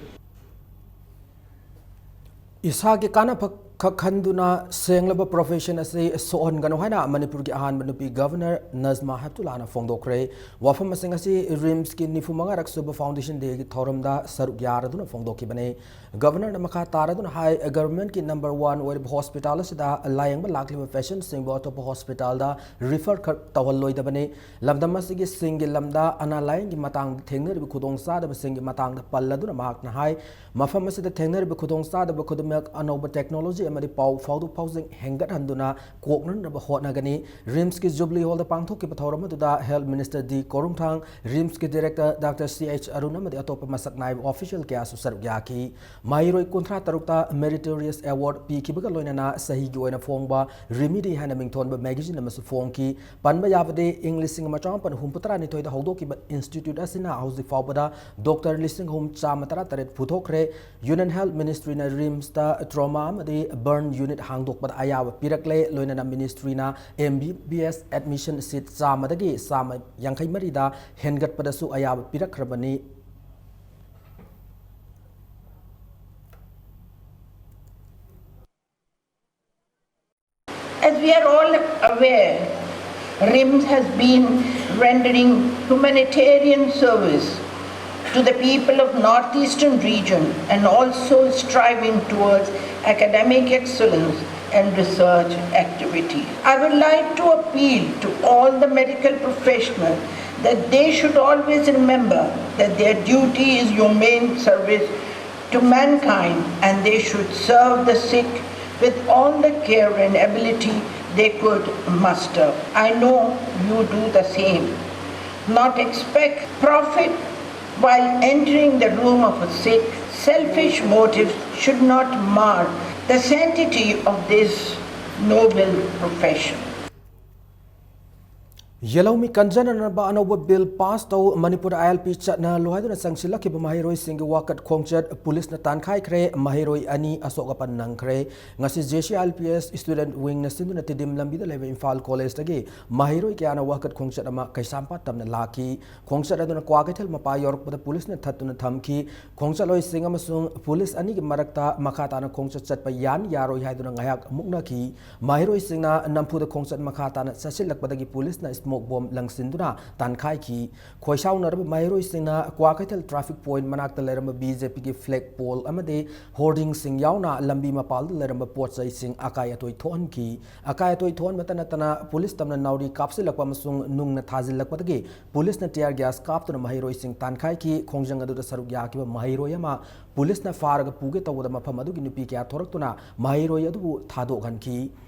ꯏꯁꯥꯒꯤ ꯀꯥꯟꯅꯕ ꯈꯛ ꯈꯟꯗꯨꯅ ꯁꯦꯡꯂꯕ profession ꯑꯁꯤ ꯁꯣꯛꯍꯟꯒꯅꯨ ꯍꯥꯏꯅ ꯃꯅꯤꯄꯨꯔꯒꯤ ꯑꯍꯥꯟꯕ ꯅꯨꯄꯤ Governor ꯅꯖꯃꯥ ꯍꯦꯞꯇꯨꯂꯥꯅ ꯐꯣꯡꯗꯣꯛꯈ꯭ꯔꯦ꯫ ꯋꯥꯐꯝ ꯑꯁꯤꯡ ꯑꯁꯤ RIMSꯀꯤ ꯅꯤꯐꯨ ꯃꯉꯥꯔꯛ ꯁꯨꯕ Foundation Dayꯒꯤ ꯊꯧꯔꯝꯗ ꯁꯔꯨꯛ ꯌꯥꯔꯗꯨꯅ ꯐꯣꯡꯗꯣꯛꯈꯤꯕꯅꯤ꯫ Governorꯅ ꯃꯈꯥ ꯇꯥꯔꯗꯨꯅ ꯍꯥꯏ, Governmentꯀꯤ number one ꯑꯣꯏꯔꯤꯕ hospital ꯑꯁꯤꯗ ꯂꯥꯌꯦꯡꯕ ꯂꯥꯛꯂꯤꯕ patientꯁꯤꯡꯕꯨ ꯑꯇꯣꯞꯄ hospitalꯗ refer ꯈꯛ ꯇꯧꯍꯜꯂꯣꯏꯗꯕꯅꯤ꯫ ꯂꯝꯗꯝ ꯑꯁꯤꯒꯤ ꯁꯤꯡꯒꯤ ꯂꯝꯗ ꯑꯅꯥ ꯂꯥꯌꯦꯡꯒꯤ ꯃꯇꯥꯡꯗ ꯊꯦꯡꯅꯔꯤꯕ ꯈꯨꯗꯣꯡꯆꯥꯗꯕꯁꯤꯡꯒꯤ ꯃꯇꯥꯡꯗ ꯄꯜꯂꯗꯨꯅ ꯃꯍꯥꯛꯅ ꯍꯥꯏ, ꯃꯐꯝ ꯑꯁꯤꯗ ꯊꯦꯡꯅꯔꯤꯕ ꯈꯨꯗꯣꯡꯆꯥꯗꯕ ꯈꯨꯗꯤꯡꯃꯛ ꯑꯅꯧꯕ technology ꯑꯃꯗꯤ ꯄꯥꯎ ꯐꯥꯎꯗꯣꯛ ꯐꯥꯎꯖꯤꯟ ꯍꯦꯟꯒꯠꯍꯟꯗꯨꯅ ꯀꯣꯛꯅꯅꯕ ꯍꯣꯠꯅꯒꯅꯤ꯫ RIMSꯀꯤ Jubilee Hallꯗ ꯄꯥꯡꯊꯣꯛꯈꯤꯕ ꯊꯧꯔꯝ ꯑꯗꯨꯗ Health Minister ꯗꯤ ꯀꯣꯔꯨꯝꯊꯥꯡ, RIMSꯀꯤ Director Doctor ꯁꯤ ꯑꯩꯆ ꯑꯔꯨꯟ ꯑꯃꯗꯤ ꯑꯇꯣꯞꯄ ꯃꯁꯛ ꯅꯥꯏꯕ official ꯀꯌꯥꯁꯨ ꯁꯔꯨꯛ ꯌꯥꯈꯤ꯫ ꯃꯍꯩꯔꯣꯏ ꯀꯨꯟꯊ꯭ꯔꯥ ꯇꯔꯨꯛꯇ Meritorious Award ꯄꯤꯈꯤꯕꯒ ꯂꯣꯏꯅꯅ ꯆꯍꯤꯒꯤ ꯑꯣꯏꯅ ꯐꯣꯡꯕ Remedy ꯍꯥꯏꯅ ꯃꯤꯡꯊꯣꯟꯕ magazine ꯑꯃꯁꯨ ꯐꯣꯡꯈꯤ꯫ ꯄꯟꯕ ꯌꯥꯕꯗꯤ, ꯏꯪ ꯂꯤꯁꯤꯡ ꯑꯃ ꯆꯃꯥꯄꯟ ꯍꯨꯝꯐꯨꯇꯔꯥꯅꯤꯊꯣꯏꯗ ꯍꯧꯗꯣꯛꯈꯤꯕ institute ꯑꯁꯤꯅ ꯍꯧꯖꯤꯛ ꯐꯥꯎꯕꯗ doctor ꯂꯤꯁꯤꯡ ꯑꯍꯨꯝ ꯆꯥꯝꯃ ꯇꯔꯥꯇꯔꯦꯠ ꯄꯨꯊꯣꯛꯈ꯭ꯔꯦ꯫ Union Health Ministryꯅ RIMSꯇ trauma ꯑꯃꯗꯤ burn unit ꯍꯥꯡꯗꯣꯛꯄꯗ ꯑꯌꯥꯕ ꯄꯤꯔꯛꯂꯦ꯫ ꯂꯣꯏꯅꯅ ministryꯅ M B B S admission seat ꯆꯥꯝꯃꯗꯒꯤ ꯆꯥꯝꯃ ꯌꯥꯡꯈꯩ ꯃꯔꯤꯗ ꯍꯦꯟꯒꯠꯄꯗꯁꯨ ꯑꯌꯥꯕ ꯄꯤꯔꯛꯈ꯭ꯔꯕꯅꯤ꯫ As we are all aware, RIMS has been rendering humanitarian service to the people of Northeastern region and also striving towards academic excellence and research activities. I would like to appeal to all the medical professionals that they should always remember that their duty is humane service to mankind and they should serve the sick with all the care and ability they could muster. I know you do the same. not expect profit while entering the room of a sick. Selfish motives should not mar the sanctity of this noble profession. ꯌꯦꯜꯍꯧꯃꯤ ꯀꯟꯖꯅꯅꯕ ꯑꯅꯧꯕ bill pass ꯇꯧ꯫ ꯃꯅꯤꯄꯨꯔꯗ ꯑꯥꯏ L P ꯆꯠꯅꯍꯜꯂꯨ ꯍꯥꯏꯗꯨꯅ ꯆꯪꯁꯤꯜꯂꯛꯈꯤꯕ ꯃꯍꯩꯔꯣꯏꯁꯤꯡꯒꯤ ꯋꯥꯀꯠ ꯈꯣꯡꯆꯠ ꯄꯨꯂꯤꯁꯅ ꯇꯥꯟꯈꯥꯏꯈ꯭ꯔꯦ꯫ ꯃꯍꯩꯔꯣꯏ ꯑꯅꯤ ꯑꯁꯣꯛ ꯑꯄꯟ ꯅꯪꯈ꯭ꯔꯦ꯫ ꯉꯁꯤ J C I L P S student ꯋꯤꯡꯅ ꯁꯤꯟꯗꯨꯅ ꯇꯤꯗꯤꯝ ꯂꯝꯕꯤꯗ ꯂꯩꯕ ꯏꯝꯐꯥꯜ ꯀꯣꯂꯦꯖꯇꯒꯤ ꯃꯍꯩꯔꯣꯏ ꯀꯌꯥꯅ ꯋꯥꯀꯠ ꯈꯣꯡꯆꯠ ꯑꯃ ꯀꯩꯁꯥꯝꯄꯥꯠ ꯇꯝꯅ ꯂꯥꯛꯈꯤ꯫ ꯈꯣꯡꯆꯠ ꯑꯗꯨꯅ ꯀ꯭ꯋꯥꯀꯩꯊꯦꯜ ꯃꯄꯥ ꯌꯧꯔꯛꯄꯗ ꯄꯨꯂꯤꯁꯅ ꯊꯠꯇꯨꯅ ꯊꯝꯈꯤ꯫ ꯈꯣꯡꯆꯠꯂꯣꯏꯁꯤꯡ ꯑꯃꯁꯨꯡ ꯄꯨꯂꯤꯁ ꯑꯅꯤꯒꯤ ꯃꯔꯛꯇ ꯃꯈꯥ ꯇꯥꯅ ꯈꯣꯡꯆꯠ ꯆꯠꯄ ꯌꯥꯅꯤ ꯌꯥꯔꯣꯏ ꯍꯥꯏꯗꯨꯅ ꯉꯥꯏꯍꯥꯛ ꯃꯨꯛꯅꯈꯤ꯫ ꯃꯍꯩꯔꯣꯏꯁꯤꯡꯅ ꯅꯝꯐꯨꯗ ꯈꯣꯡꯆꯠ ꯃꯈꯥ ꯇꯥꯅ ꯆꯠꯁꯤꯜꯂꯛꯄꯗꯒꯤ ꯄꯨꯂꯤꯁꯅ ꯁ꯭ꯃꯣꯛ ꯕꯣꯝ ꯂꯪꯁꯤꯟꯗꯨꯅ ꯇꯥꯟꯈꯥꯏꯈꯤ꯫ ꯈꯣꯏꯁꯥꯎꯅꯔꯕ ꯃꯍꯩꯔꯣꯏꯁꯤꯡꯅ ꯀ꯭ꯋꯥꯀꯩꯊꯦꯜ ꯇ꯭ꯔꯥꯐꯤꯛ ꯄꯣꯏꯟꯠ ꯃꯅꯥꯛꯇ ꯂꯩꯔꯝꯕ ꯕꯤ ꯖꯦ ꯄꯤꯒꯤ ꯐ꯭ꯂꯦꯒ ꯄꯣꯜ ꯑꯃꯗꯤ ꯍꯣꯔꯗꯤꯡꯁꯤꯡ ꯌꯥꯎꯅ ꯂꯝꯕꯤ ꯃꯄꯥꯜꯗ ꯂꯩꯔꯝꯕ ꯄꯣꯠ ꯆꯩꯁꯤꯡ ꯑꯀꯥꯏ ꯑꯇꯣꯏ ꯊꯣꯛꯍꯟꯈꯤ꯫ ꯑꯀꯥꯏ ꯑꯇꯣꯏ ꯊꯣꯛꯍꯟꯕꯇ ꯅꯠꯇꯅ ꯄꯨꯂꯤꯁ ꯇꯝꯅ ꯅꯥꯎꯔꯤ ꯀꯥꯞꯁꯤꯜꯂꯛꯄ ꯑꯃꯁꯨꯡ ꯅꯨꯡꯅ ꯊꯥꯖꯤꯜꯂꯛꯄꯗꯒꯤ ꯄꯨꯂꯤꯁꯅ tear gas ꯀꯥꯞꯇꯨꯅ ꯃꯍꯩꯔꯣꯏꯁꯤꯡ ꯇꯥꯟꯈꯥꯏꯈꯤ꯫ ꯈꯣꯡꯖꯪ ꯑꯗꯨꯗ ꯁꯔꯨꯛ ꯌꯥꯈꯤꯕ ꯃꯍꯩꯔꯣꯏ ꯑꯃ ꯄꯨꯂꯤꯁꯅ ꯐꯥꯔꯒ ꯄꯨꯒꯦ ꯇꯧꯕꯗ ꯃꯐꯝ ꯑꯗꯨꯒꯤ ꯅꯨꯄꯤ ꯀꯌꯥ ꯊꯣꯔꯛꯇꯨꯅ ꯃꯍꯩꯔꯣꯏ ꯑꯗꯨꯕꯨ ꯊꯥꯗꯣꯛꯍꯟꯈꯤ꯫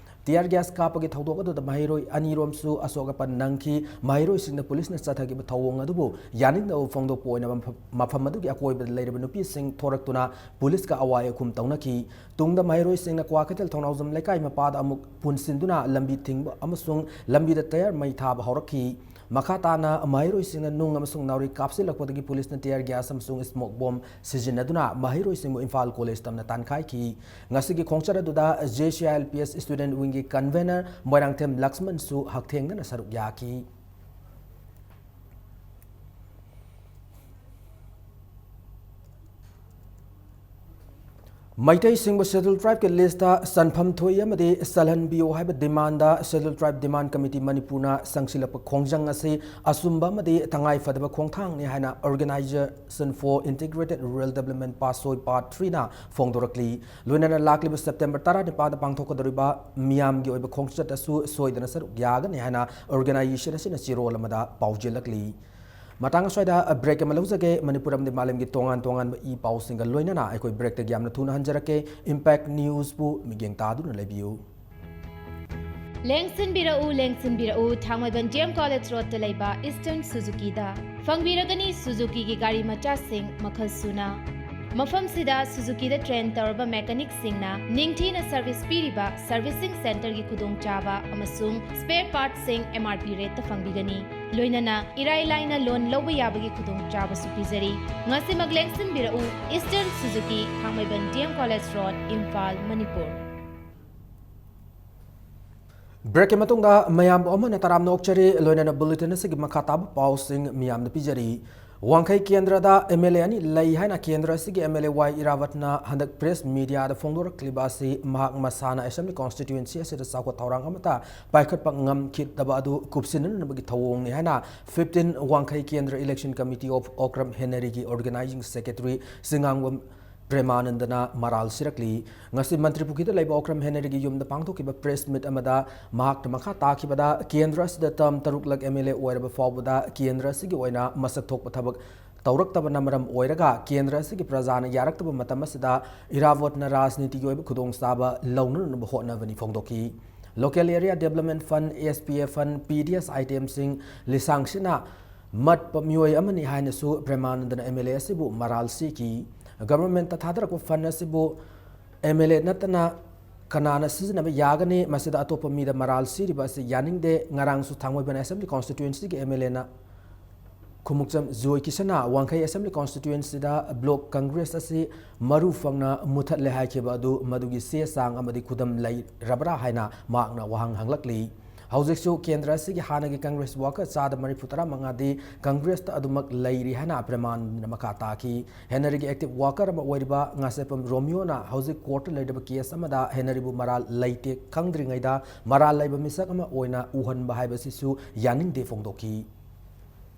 Tear gas ꯀꯥꯞꯄꯒꯤ ꯊꯧꯗꯣꯛ ꯑꯗꯨꯗ ꯃꯍꯩꯔꯣꯏ ꯑꯅꯤꯔꯣꯝꯁꯨ ꯑꯁꯣꯛ ꯑꯄꯟ ꯅꯪꯈꯤ꯫ ꯃꯍꯩꯔꯣꯏꯁꯤꯡꯅ ꯄꯨꯂꯤꯁꯅ ꯆꯠꯊꯈꯤꯕ ꯊꯧꯑꯣꯡ ꯑꯗꯨꯕꯨ ꯌꯥꯅꯤꯡꯗꯕ ꯐꯣꯡꯗꯣꯛꯄ ꯑꯣꯏꯅ ꯃꯐꯝ, ꯃꯐꯝ ꯑꯗꯨꯒꯤ ꯑꯀꯣꯏꯕꯗ ꯂꯩꯔꯤꯕ ꯅꯨꯄꯤꯁꯤꯡ ꯊꯣꯔꯛꯇꯨꯅ ꯄꯨꯂꯤꯁꯀ ꯑꯋꯥꯏ ꯑꯈꯨꯝ ꯇꯧꯅꯈꯤ꯫ ꯇꯨꯡꯗ ꯃꯍꯩꯔꯣꯏꯁꯤꯡꯅ ꯀ꯭ꯋꯥꯀꯩꯊꯦꯜ ꯊꯧꯅꯥꯎꯖꯝ ꯂꯩꯀꯥꯏ ꯃꯄꯥꯗ ꯑꯃꯨꯛ ꯄꯨꯟꯁꯤꯟꯗꯨꯅ ꯂꯝꯕꯤ ꯊꯤꯡꯕ ꯑꯃꯁꯨꯡ ꯂꯝꯕꯤꯗ ꯇꯌꯥꯔ ꯃꯩ ꯊꯥꯕ ꯍꯧꯔꯛꯈꯤ꯫ ꯃꯈꯥ ꯇꯥꯅ ꯃꯍꯩꯔꯣꯏꯁꯤꯡꯅ ꯅꯨꯡ ꯑꯃꯁꯨꯡ ꯅꯥꯎꯔꯤ ꯀꯥꯞꯁꯤꯜꯂꯛꯄꯗꯒꯤ ꯄꯨꯂꯤꯁꯅ tear gas ꯑꯃꯁꯨꯡ smoke bomb ꯁꯤꯖꯤꯟꯅꯗꯨꯅ ꯃꯍꯩꯔꯣꯏꯁꯤꯡꯕꯨ ꯏꯝꯐꯥꯜ ꯀꯣꯂꯦꯖ ꯇꯝꯅ ꯇꯥꯟꯈꯥꯏꯈꯤ꯫ ꯉꯁꯤꯒꯤ ꯈꯣꯡꯆꯠ ꯑꯗꯨꯗ J C I L P S student wingꯒꯤ convener Moirangthem ꯂꯛꯁꯃꯟꯁꯨ ꯍꯛꯊꯦꯡꯅꯅ ꯁꯔꯨꯛ ꯌꯥꯈꯤ꯫ ꯃꯩꯇꯩꯁꯤꯡꯕꯨ Scheduled Tribeꯀꯤ listꯇ ꯆꯟꯐꯝ ꯊꯣꯛꯏ ꯑꯃꯗꯤ ꯆꯜꯍꯟꯕꯤꯌꯨ ꯍꯥꯏꯕ demandꯗ Scheduled Tribe Demand Committee ꯃꯅꯤꯄꯨꯔꯅ ꯆꯪꯁꯤꯜꯂꯛꯄ ꯈꯣꯡꯖꯪ ꯑꯁꯤ ꯑꯆꯨꯝꯕ ꯑꯃꯗꯤ ꯇꯉꯥꯏꯐꯗꯕ ꯈꯣꯡꯊꯥꯡꯅꯤ ꯍꯥꯏꯅ Organization for Integrated Rural Development, Patsoi, part threeꯅ ꯐꯣꯡꯗꯣꯔꯛꯂꯤ꯫ ꯂꯣꯏꯅꯅ ꯂꯥꯛꯂꯤꯕ September ꯇꯔꯥꯅꯤꯄꯥꯟꯗ ꯄꯥꯡꯊꯣꯛꯀꯗꯧꯔꯤꯕ ꯃꯤꯌꯥꯝꯒꯤ ꯑꯣꯏꯕ ꯈꯣꯡꯆꯠꯇꯁꯨ ꯁꯣꯏꯗꯅ ꯁꯔꯨꯛ ꯌꯥꯒꯅꯤ ꯍꯥꯏꯅ organization ꯑꯁꯤꯅ ꯆꯦꯔꯣꯜ ꯑꯃꯗ ꯄꯥꯎꯖꯦꯜꯂꯛꯂꯤ꯫ ꯃꯇꯥꯡ ꯑꯁ꯭ꯋꯥꯏꯗ break ꯑꯃ ꯂꯧꯖꯒꯦ꯫ ꯃꯅꯤꯄꯨꯔ ꯑꯃꯗꯤ ꯃꯥꯂꯦꯝꯒꯤ ꯇꯣꯉꯥꯟ ꯇꯣꯉꯥꯟꯕ ꯏ ꯄꯥꯎꯁꯤꯡꯒ ꯂꯣꯏꯅꯅ ꯑꯩꯈꯣꯏ breakꯇꯒꯤ ꯌꯥꯝꯅ ꯊꯨꯅ ꯍꯟꯖꯔꯛꯀꯦ꯫ Impact Newsꯄꯨ ꯃꯤꯠꯌꯦꯡ ꯇꯥꯗꯨꯅ ꯂꯩꯕꯤꯌꯨ꯫ ꯂꯦꯡꯁꯤꯟꯕꯤꯔꯛꯎ, ꯂꯦꯡꯁꯤꯟꯕꯤꯔꯛꯎ, ꯊꯥꯡꯃꯩꯕꯟ ꯗꯤ ꯑꯦꯝ ꯀꯣꯂꯦꯖ ꯔꯣꯗꯇ ꯂꯩꯕ ꯏꯁꯇꯔꯟ ꯁꯨꯖꯨꯀꯤꯗ꯫ ꯐꯪꯕꯤꯔꯒꯅꯤ ꯁꯨꯖꯨꯀꯤꯒꯤ ꯒꯥꯔꯤ ꯃꯆꯥꯁꯤꯡ ꯃꯈꯜ ꯁꯨꯅ꯫ ꯃꯐꯝꯁꯤꯗ ꯁꯨꯖꯨꯀꯤꯗ ꯇ꯭ꯔꯦꯟ ꯇꯧꯔꯕ ꯃꯦꯀꯥꯅꯤꯛꯁꯤꯡꯅ ꯅꯤꯡꯊꯤꯅ ꯁꯔꯚꯤꯁ ꯄꯤꯔꯤꯕ ꯁꯔꯚꯤꯁꯤꯡ ꯁꯦꯟꯇꯔꯒꯤ ꯈꯨꯗꯣꯡꯆꯥꯕ ꯑꯃꯁꯨꯡ ꯁ꯭ꯄꯦꯌꯔ ꯄꯥꯔꯠꯁꯤꯡ ꯑꯦꯝ ꯑꯥꯔ ꯄꯤ ꯔꯦꯠꯇ ꯐꯪꯕꯤꯒꯅꯤ꯫ ꯂꯣꯏꯅꯅ ꯏꯔꯥꯏ ꯂꯥꯏꯅ ꯂꯣꯟ ꯂꯧꯕ ꯌꯥꯕꯒꯤ ꯈꯨꯗꯣꯡꯆꯥꯕꯁꯨ ꯄꯤꯖꯔꯤ꯫ ꯉꯁꯤꯃꯛ ꯂꯦꯡꯁꯤꯟꯕꯤꯔꯛꯎ, eastern Suzuki, Thangmeiband D M college road, Imphal, Manipur. ꯕ꯭ꯔꯦꯛꯀꯤ ꯃꯇꯨꯡꯗ ꯃꯌꯥꯝꯕꯨ ꯑꯃꯨꯛ ꯍꯟꯅ ꯇꯔꯥꯝꯅ ꯑꯣꯛꯆꯔꯤ꯫ ꯂꯣꯏꯅꯅ ꯕꯨꯂꯦꯇꯤꯟ ꯑꯁꯤꯒꯤ ꯃꯈꯥ ꯇꯥꯕ ꯄꯥꯎꯁꯤꯡ ꯃꯤꯌꯥꯝꯗ ꯄꯤꯖꯔꯤ꯫ ꯋꯥꯡꯈꯩ ꯀꯦꯟꯗ꯭ꯔꯗ ꯑꯦꯝ ꯑꯦꯜ ꯑꯦ ꯑꯅꯤ ꯂꯩ ꯍꯥꯏꯅ ꯀꯦꯟꯗ꯭ꯔ ꯑꯁꯤꯒꯤ ꯑꯦꯝ ꯑꯦꯜ ꯑꯦ ꯋꯥꯏ ꯏꯔꯥꯕꯠꯅ ꯍꯟꯗꯛ ꯄ꯭ꯔꯦꯁ ꯃꯤꯗꯤꯌꯥꯗ ꯐꯣꯡꯗꯣꯔꯛꯂꯤꯕ ꯑꯁꯤ ꯃꯍꯥꯛ ꯃꯁꯥꯅ ꯑꯦꯁꯦꯝꯕ꯭ꯂꯤ ꯀꯣꯟꯁꯇꯤꯇ꯭ꯌꯨꯑꯦꯟꯁꯤ ꯑꯁꯤꯗ ꯆꯥꯎꯈꯠ ꯊꯧꯔꯥꯡ ꯑꯃꯠꯇ ꯄꯥꯏꯈꯠꯄ ꯉꯝꯈꯤꯗꯕ ꯑꯗꯨ ꯀꯨꯞꯁꯤꯟꯅꯅꯕꯒꯤ ꯊꯧꯑꯣꯡꯅꯤ ꯍꯥꯏꯅ fifteen Wangkhei Kendra election committee of Okram ꯍꯦꯅꯔꯤꯒꯤ ꯑꯣꯔꯒꯅꯥꯏꯖꯤꯡ ꯁꯦꯀ꯭ꯔꯦꯇꯔꯤ ꯆꯤꯉꯥꯡꯕꯝ ꯄ꯭ꯔꯦꯃꯥꯅꯟꯗꯅ ꯃꯔꯥꯜ ꯁꯤꯔꯛꯂꯤ꯫ ꯉꯁꯤ ꯃꯟꯇ꯭ꯔꯤ ꯄꯨꯈ꯭ꯔꯤꯗ ꯂꯩꯕ ꯑꯣꯀ꯭ꯔꯝ ꯍꯦꯅꯔꯤꯒꯤ ꯌꯨꯝꯗ ꯄꯥꯡꯊꯣꯛꯈꯤꯕ ꯄ꯭ꯔꯦꯁ ꯃꯤꯠ ꯑꯃꯗ ꯃꯍꯥꯛꯅ ꯃꯈꯥ ꯇꯥꯈꯤꯕꯗ, ꯀꯦꯟꯗ꯭ꯔ ꯑꯁꯤꯗ ꯇꯔꯝ ꯇꯔꯨꯛꯂꯛ ꯑꯦꯝ ꯑꯦꯜ ꯑꯦ ꯑꯣꯏꯔꯕ ꯐꯥꯎꯕꯗ ꯀꯦꯟꯗ꯭ꯔ ꯑꯁꯤꯒꯤ ꯑꯣꯏꯅ ꯃꯁꯛ ꯊꯣꯛꯄ ꯊꯕꯛ ꯇꯧꯔꯛꯇꯕꯅ ꯃꯔꯝ ꯑꯣꯏꯔꯒ ꯀꯦꯟꯗ꯭ꯔ ꯑꯁꯤꯒꯤ ꯄ꯭ꯔꯖꯥꯅ ꯌꯥꯔꯛꯇꯕ ꯃꯇꯝ ꯑꯁꯤꯗ ꯏꯔꯥꯕꯣꯠꯅ ꯔꯥꯖꯅꯤꯇꯤꯒꯤ ꯑꯣꯏꯕ ꯈꯨꯗꯣꯡꯆꯥꯕ ꯂꯧꯅꯅꯕ ꯍꯣꯠꯅꯕꯅꯤ ꯐꯣꯡꯗꯣꯛꯈꯤ꯫ Local Area Development Fund, S P F Fund, P D S itemꯁꯤꯡ ꯂꯤꯁꯥꯡꯁꯤꯠꯅ ꯃꯠꯄ ꯃꯤꯑꯣꯏ ꯑꯃꯅꯤ ꯍꯥꯏꯅꯁꯨ ꯄ꯭ꯔꯦꯃꯥꯅꯟꯗꯅ ꯑꯦꯝ ꯑꯦꯜ ꯑꯦ ꯑꯁꯤꯕꯨ ꯃꯔꯥꯜ ꯁꯤꯈꯤ꯫ ꯒꯚꯔꯟꯃꯦꯟꯠꯇ ꯊꯥꯗꯔꯛꯄ ꯐꯟꯗ ꯑꯁꯤꯕꯨ ꯑꯦꯝ ꯑꯦꯜ ꯑꯦ ꯅꯠꯇꯅ ꯀꯅꯥꯅ ꯁꯤꯖꯤꯟꯅꯕ ꯌꯥꯒꯅꯤ? ꯃꯁꯤꯗ ꯑꯇꯣꯞꯄ ꯃꯤꯗ ꯃꯔꯥꯜ ꯁꯤꯔꯤꯕ ꯑꯁꯤ ꯌꯥꯅꯤꯡꯗꯦ꯫ ꯉꯔꯥꯡꯁꯨ ꯊꯥꯡꯃꯩꯕꯟ ꯑꯦꯁꯦꯝꯕ꯭ꯂꯤ ꯀꯣꯟꯁꯇꯤꯇ꯭ꯌꯨꯑꯦꯟꯁꯤꯒꯤ ꯑꯦꯝ ꯑꯦꯜ ꯑꯦꯅ ꯈꯨꯃꯨꯛꯆꯝ ꯖꯣꯏ ꯀꯤꯁꯟꯅ ꯋꯥꯡꯈꯩ ꯑꯦꯁꯦꯝꯕ꯭ꯂꯤ ꯀꯣꯟꯁꯇꯤꯇ꯭ꯌꯨꯑꯦꯟꯁꯤꯗ ꯕ꯭ꯂꯣꯛ ꯀꯪꯒ꯭ꯔꯦꯁ ꯑꯁꯤ ꯃꯔꯨ ꯐꯪꯅ ꯃꯨꯊꯠꯂꯦ ꯍꯥꯏꯈꯤꯕ ꯑꯗꯨ ꯃꯗꯨꯒꯤ ꯆꯦ ꯆꯥꯡ ꯑꯃꯗꯤ ꯈꯨꯗꯝ ꯂꯩꯔꯕ꯭ꯔꯥ ꯍꯥꯏꯅ ꯃꯍꯥꯛꯅ ꯋꯥꯍꯪ ꯍꯪꯂꯛꯂꯤ꯫ ꯍꯧꯖꯤꯛꯁꯨ ꯀꯦꯟꯗ꯭ꯔ ꯑꯁꯤꯒꯤ ꯍꯥꯟꯅꯒꯤ ꯀꯪꯒ꯭ꯔꯦꯁ ꯋꯥꯀꯔ ꯆꯥꯗ ꯃꯔꯤꯐꯨ ꯇꯔꯥ ꯃꯉꯥꯗꯤ ꯀꯪꯒ꯭ꯔꯦꯁꯇ ꯑꯗꯨꯃꯛ ꯂꯩꯔꯤ ꯍꯥꯏꯅ ꯄ꯭ꯔꯦꯃꯥꯅꯟꯗꯅ ꯃꯈꯥ ꯇꯥꯈꯤ꯫ ꯍꯦꯅꯔꯤꯒꯤ ꯑꯦꯛꯇꯤꯚ ꯋꯥꯀꯔ ꯑꯃ ꯑꯣꯏꯔꯤꯕ ꯉꯥꯁꯦꯞꯄꯝ ꯔꯣꯃꯤꯌꯣꯅ ꯍꯧꯖꯤꯛ ꯀꯣꯔꯠꯇ ꯂꯩꯔꯤꯕ ꯀꯦꯁ ꯑꯃꯗ ꯍꯦꯅꯔꯤꯕꯨ ꯃꯔꯥꯜ ꯂꯩꯇꯦ ꯈꯪꯗ꯭ꯔꯤꯉꯩꯗ ꯃꯔꯥꯜ ꯂꯩꯕ ꯃꯤꯁꯛ ꯑꯃ ꯑꯣꯏꯅ ꯎꯍꯟꯕ ꯍꯥꯏꯕꯁꯤꯁꯨ ꯌꯥꯅꯤꯡꯗꯦ ꯐꯣꯡꯗꯣꯛꯈꯤ꯫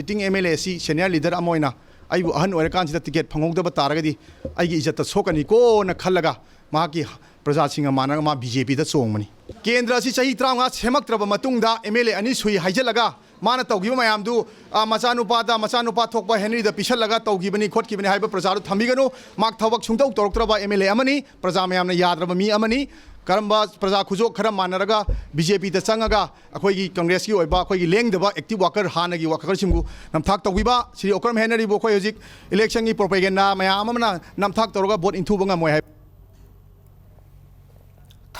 ꯁꯤꯇꯤꯡ ꯑꯦꯝ ꯑꯦꯜ ꯑꯦ ꯑꯁꯤ ꯁꯦꯅꯤꯌꯔ ꯂꯤꯗꯔ ꯑꯃ ꯑꯣꯏꯅ ꯑꯩꯕꯨ ꯑꯍꯟ ꯑꯣꯏꯔꯀꯥꯟꯁꯤꯗ ꯇꯤꯀꯦꯠ ꯐꯪꯍꯧꯗꯕ ꯇꯥꯔꯒꯗꯤ ꯑꯩꯒꯤ ꯏꯖꯠꯇ ꯁꯣꯛꯀꯅꯤꯀꯣꯅ ꯈꯜꯂꯒ ꯃꯍꯥꯛꯀꯤ ꯄ꯭ꯔꯖꯥꯁꯤꯡꯒ ꯃꯥꯟꯅꯔꯒ ꯃꯥ ꯕꯤ ꯖꯦ ꯄꯤꯗ ꯆꯣꯡꯕꯅꯤ꯫ ꯀꯦꯟꯗ꯭ꯔ ꯑꯁꯤ ꯆꯍꯤ ꯇꯔꯥꯃꯉꯥ ꯁꯦꯝꯃꯛꯇ꯭ꯔꯕ ꯃꯇꯨꯡꯗ ꯑꯦꯝ ꯑꯦꯜ ꯑꯦ ꯑꯅꯤ ꯁꯨꯏ ꯍꯥꯏꯖꯜꯂꯒ ꯃꯥꯅ ꯇꯧꯈꯤꯕ ꯃꯌꯥꯝꯗꯨ, ꯑ, ꯃꯆꯥꯅꯨꯄꯥꯗ, ꯃꯆꯥꯅꯨꯄꯥ ꯊꯣꯛꯄ ꯍꯦꯅꯔꯤꯗ ꯄꯤꯁꯜꯂꯒ ꯇꯧꯈꯤꯕꯅꯤ ꯈꯣꯠꯈꯤꯕꯅꯤ ꯍꯥꯏꯕ ꯄ꯭ꯔꯖꯥꯗꯨ ꯊꯝꯕꯤꯒꯅꯨ꯫ ꯃꯍꯥꯛ ꯊꯕꯛ ꯁꯨꯡꯇꯧ ꯇꯧꯔꯛꯇ꯭ꯔꯕ ꯑꯦꯝ ꯑꯦꯜ ꯑꯦ ꯑꯃꯅꯤ꯫ ꯄ꯭ꯔꯖꯥ ꯃꯌꯥꯝꯅ ꯌꯥꯗ꯭ꯔꯕ ꯃꯤ ꯑꯃꯅꯤ꯫ ꯀꯔꯝꯕ ꯄ꯭ꯔꯖꯥ ꯈꯨꯖꯣꯛ ꯈꯔ ꯃꯥꯟꯅꯔꯒ ꯕꯤ ꯖꯦ ꯄꯤꯗ ꯆꯪꯉꯒ ꯑꯩꯈꯣꯏꯒꯤ ꯀꯪꯒ꯭ꯔꯦꯁꯀꯤ ꯑꯣꯏꯕ ꯑꯩꯈꯣꯏꯒꯤ ꯂꯦꯡꯗꯕ ꯑꯦꯛꯇꯤꯚ ꯋꯥꯀꯔ, ꯍꯥꯟꯅꯒꯤ ꯋꯥꯀꯔꯁꯤꯡꯕꯨ ꯅꯝꯊꯥꯛ ꯇꯧꯕꯤꯕ, ꯁꯤꯗꯤ ꯑꯣꯀꯔꯝ ꯍꯦꯟꯅꯔꯤꯕ ꯑꯩꯈꯣꯏ ꯍꯧꯖꯤꯛ ꯏꯂꯦꯛꯁꯟꯒꯤ ꯄ꯭ꯔꯣꯄꯦꯒꯦꯟꯗꯥ ꯃꯌꯥꯝ ꯑꯃꯅ ꯅꯝꯊꯥꯛ ꯇꯧꯔꯒ ꯚꯣꯠ ꯏꯟꯊꯨꯕ ꯉꯝꯃꯣꯏ ꯍꯥꯏꯕ꯫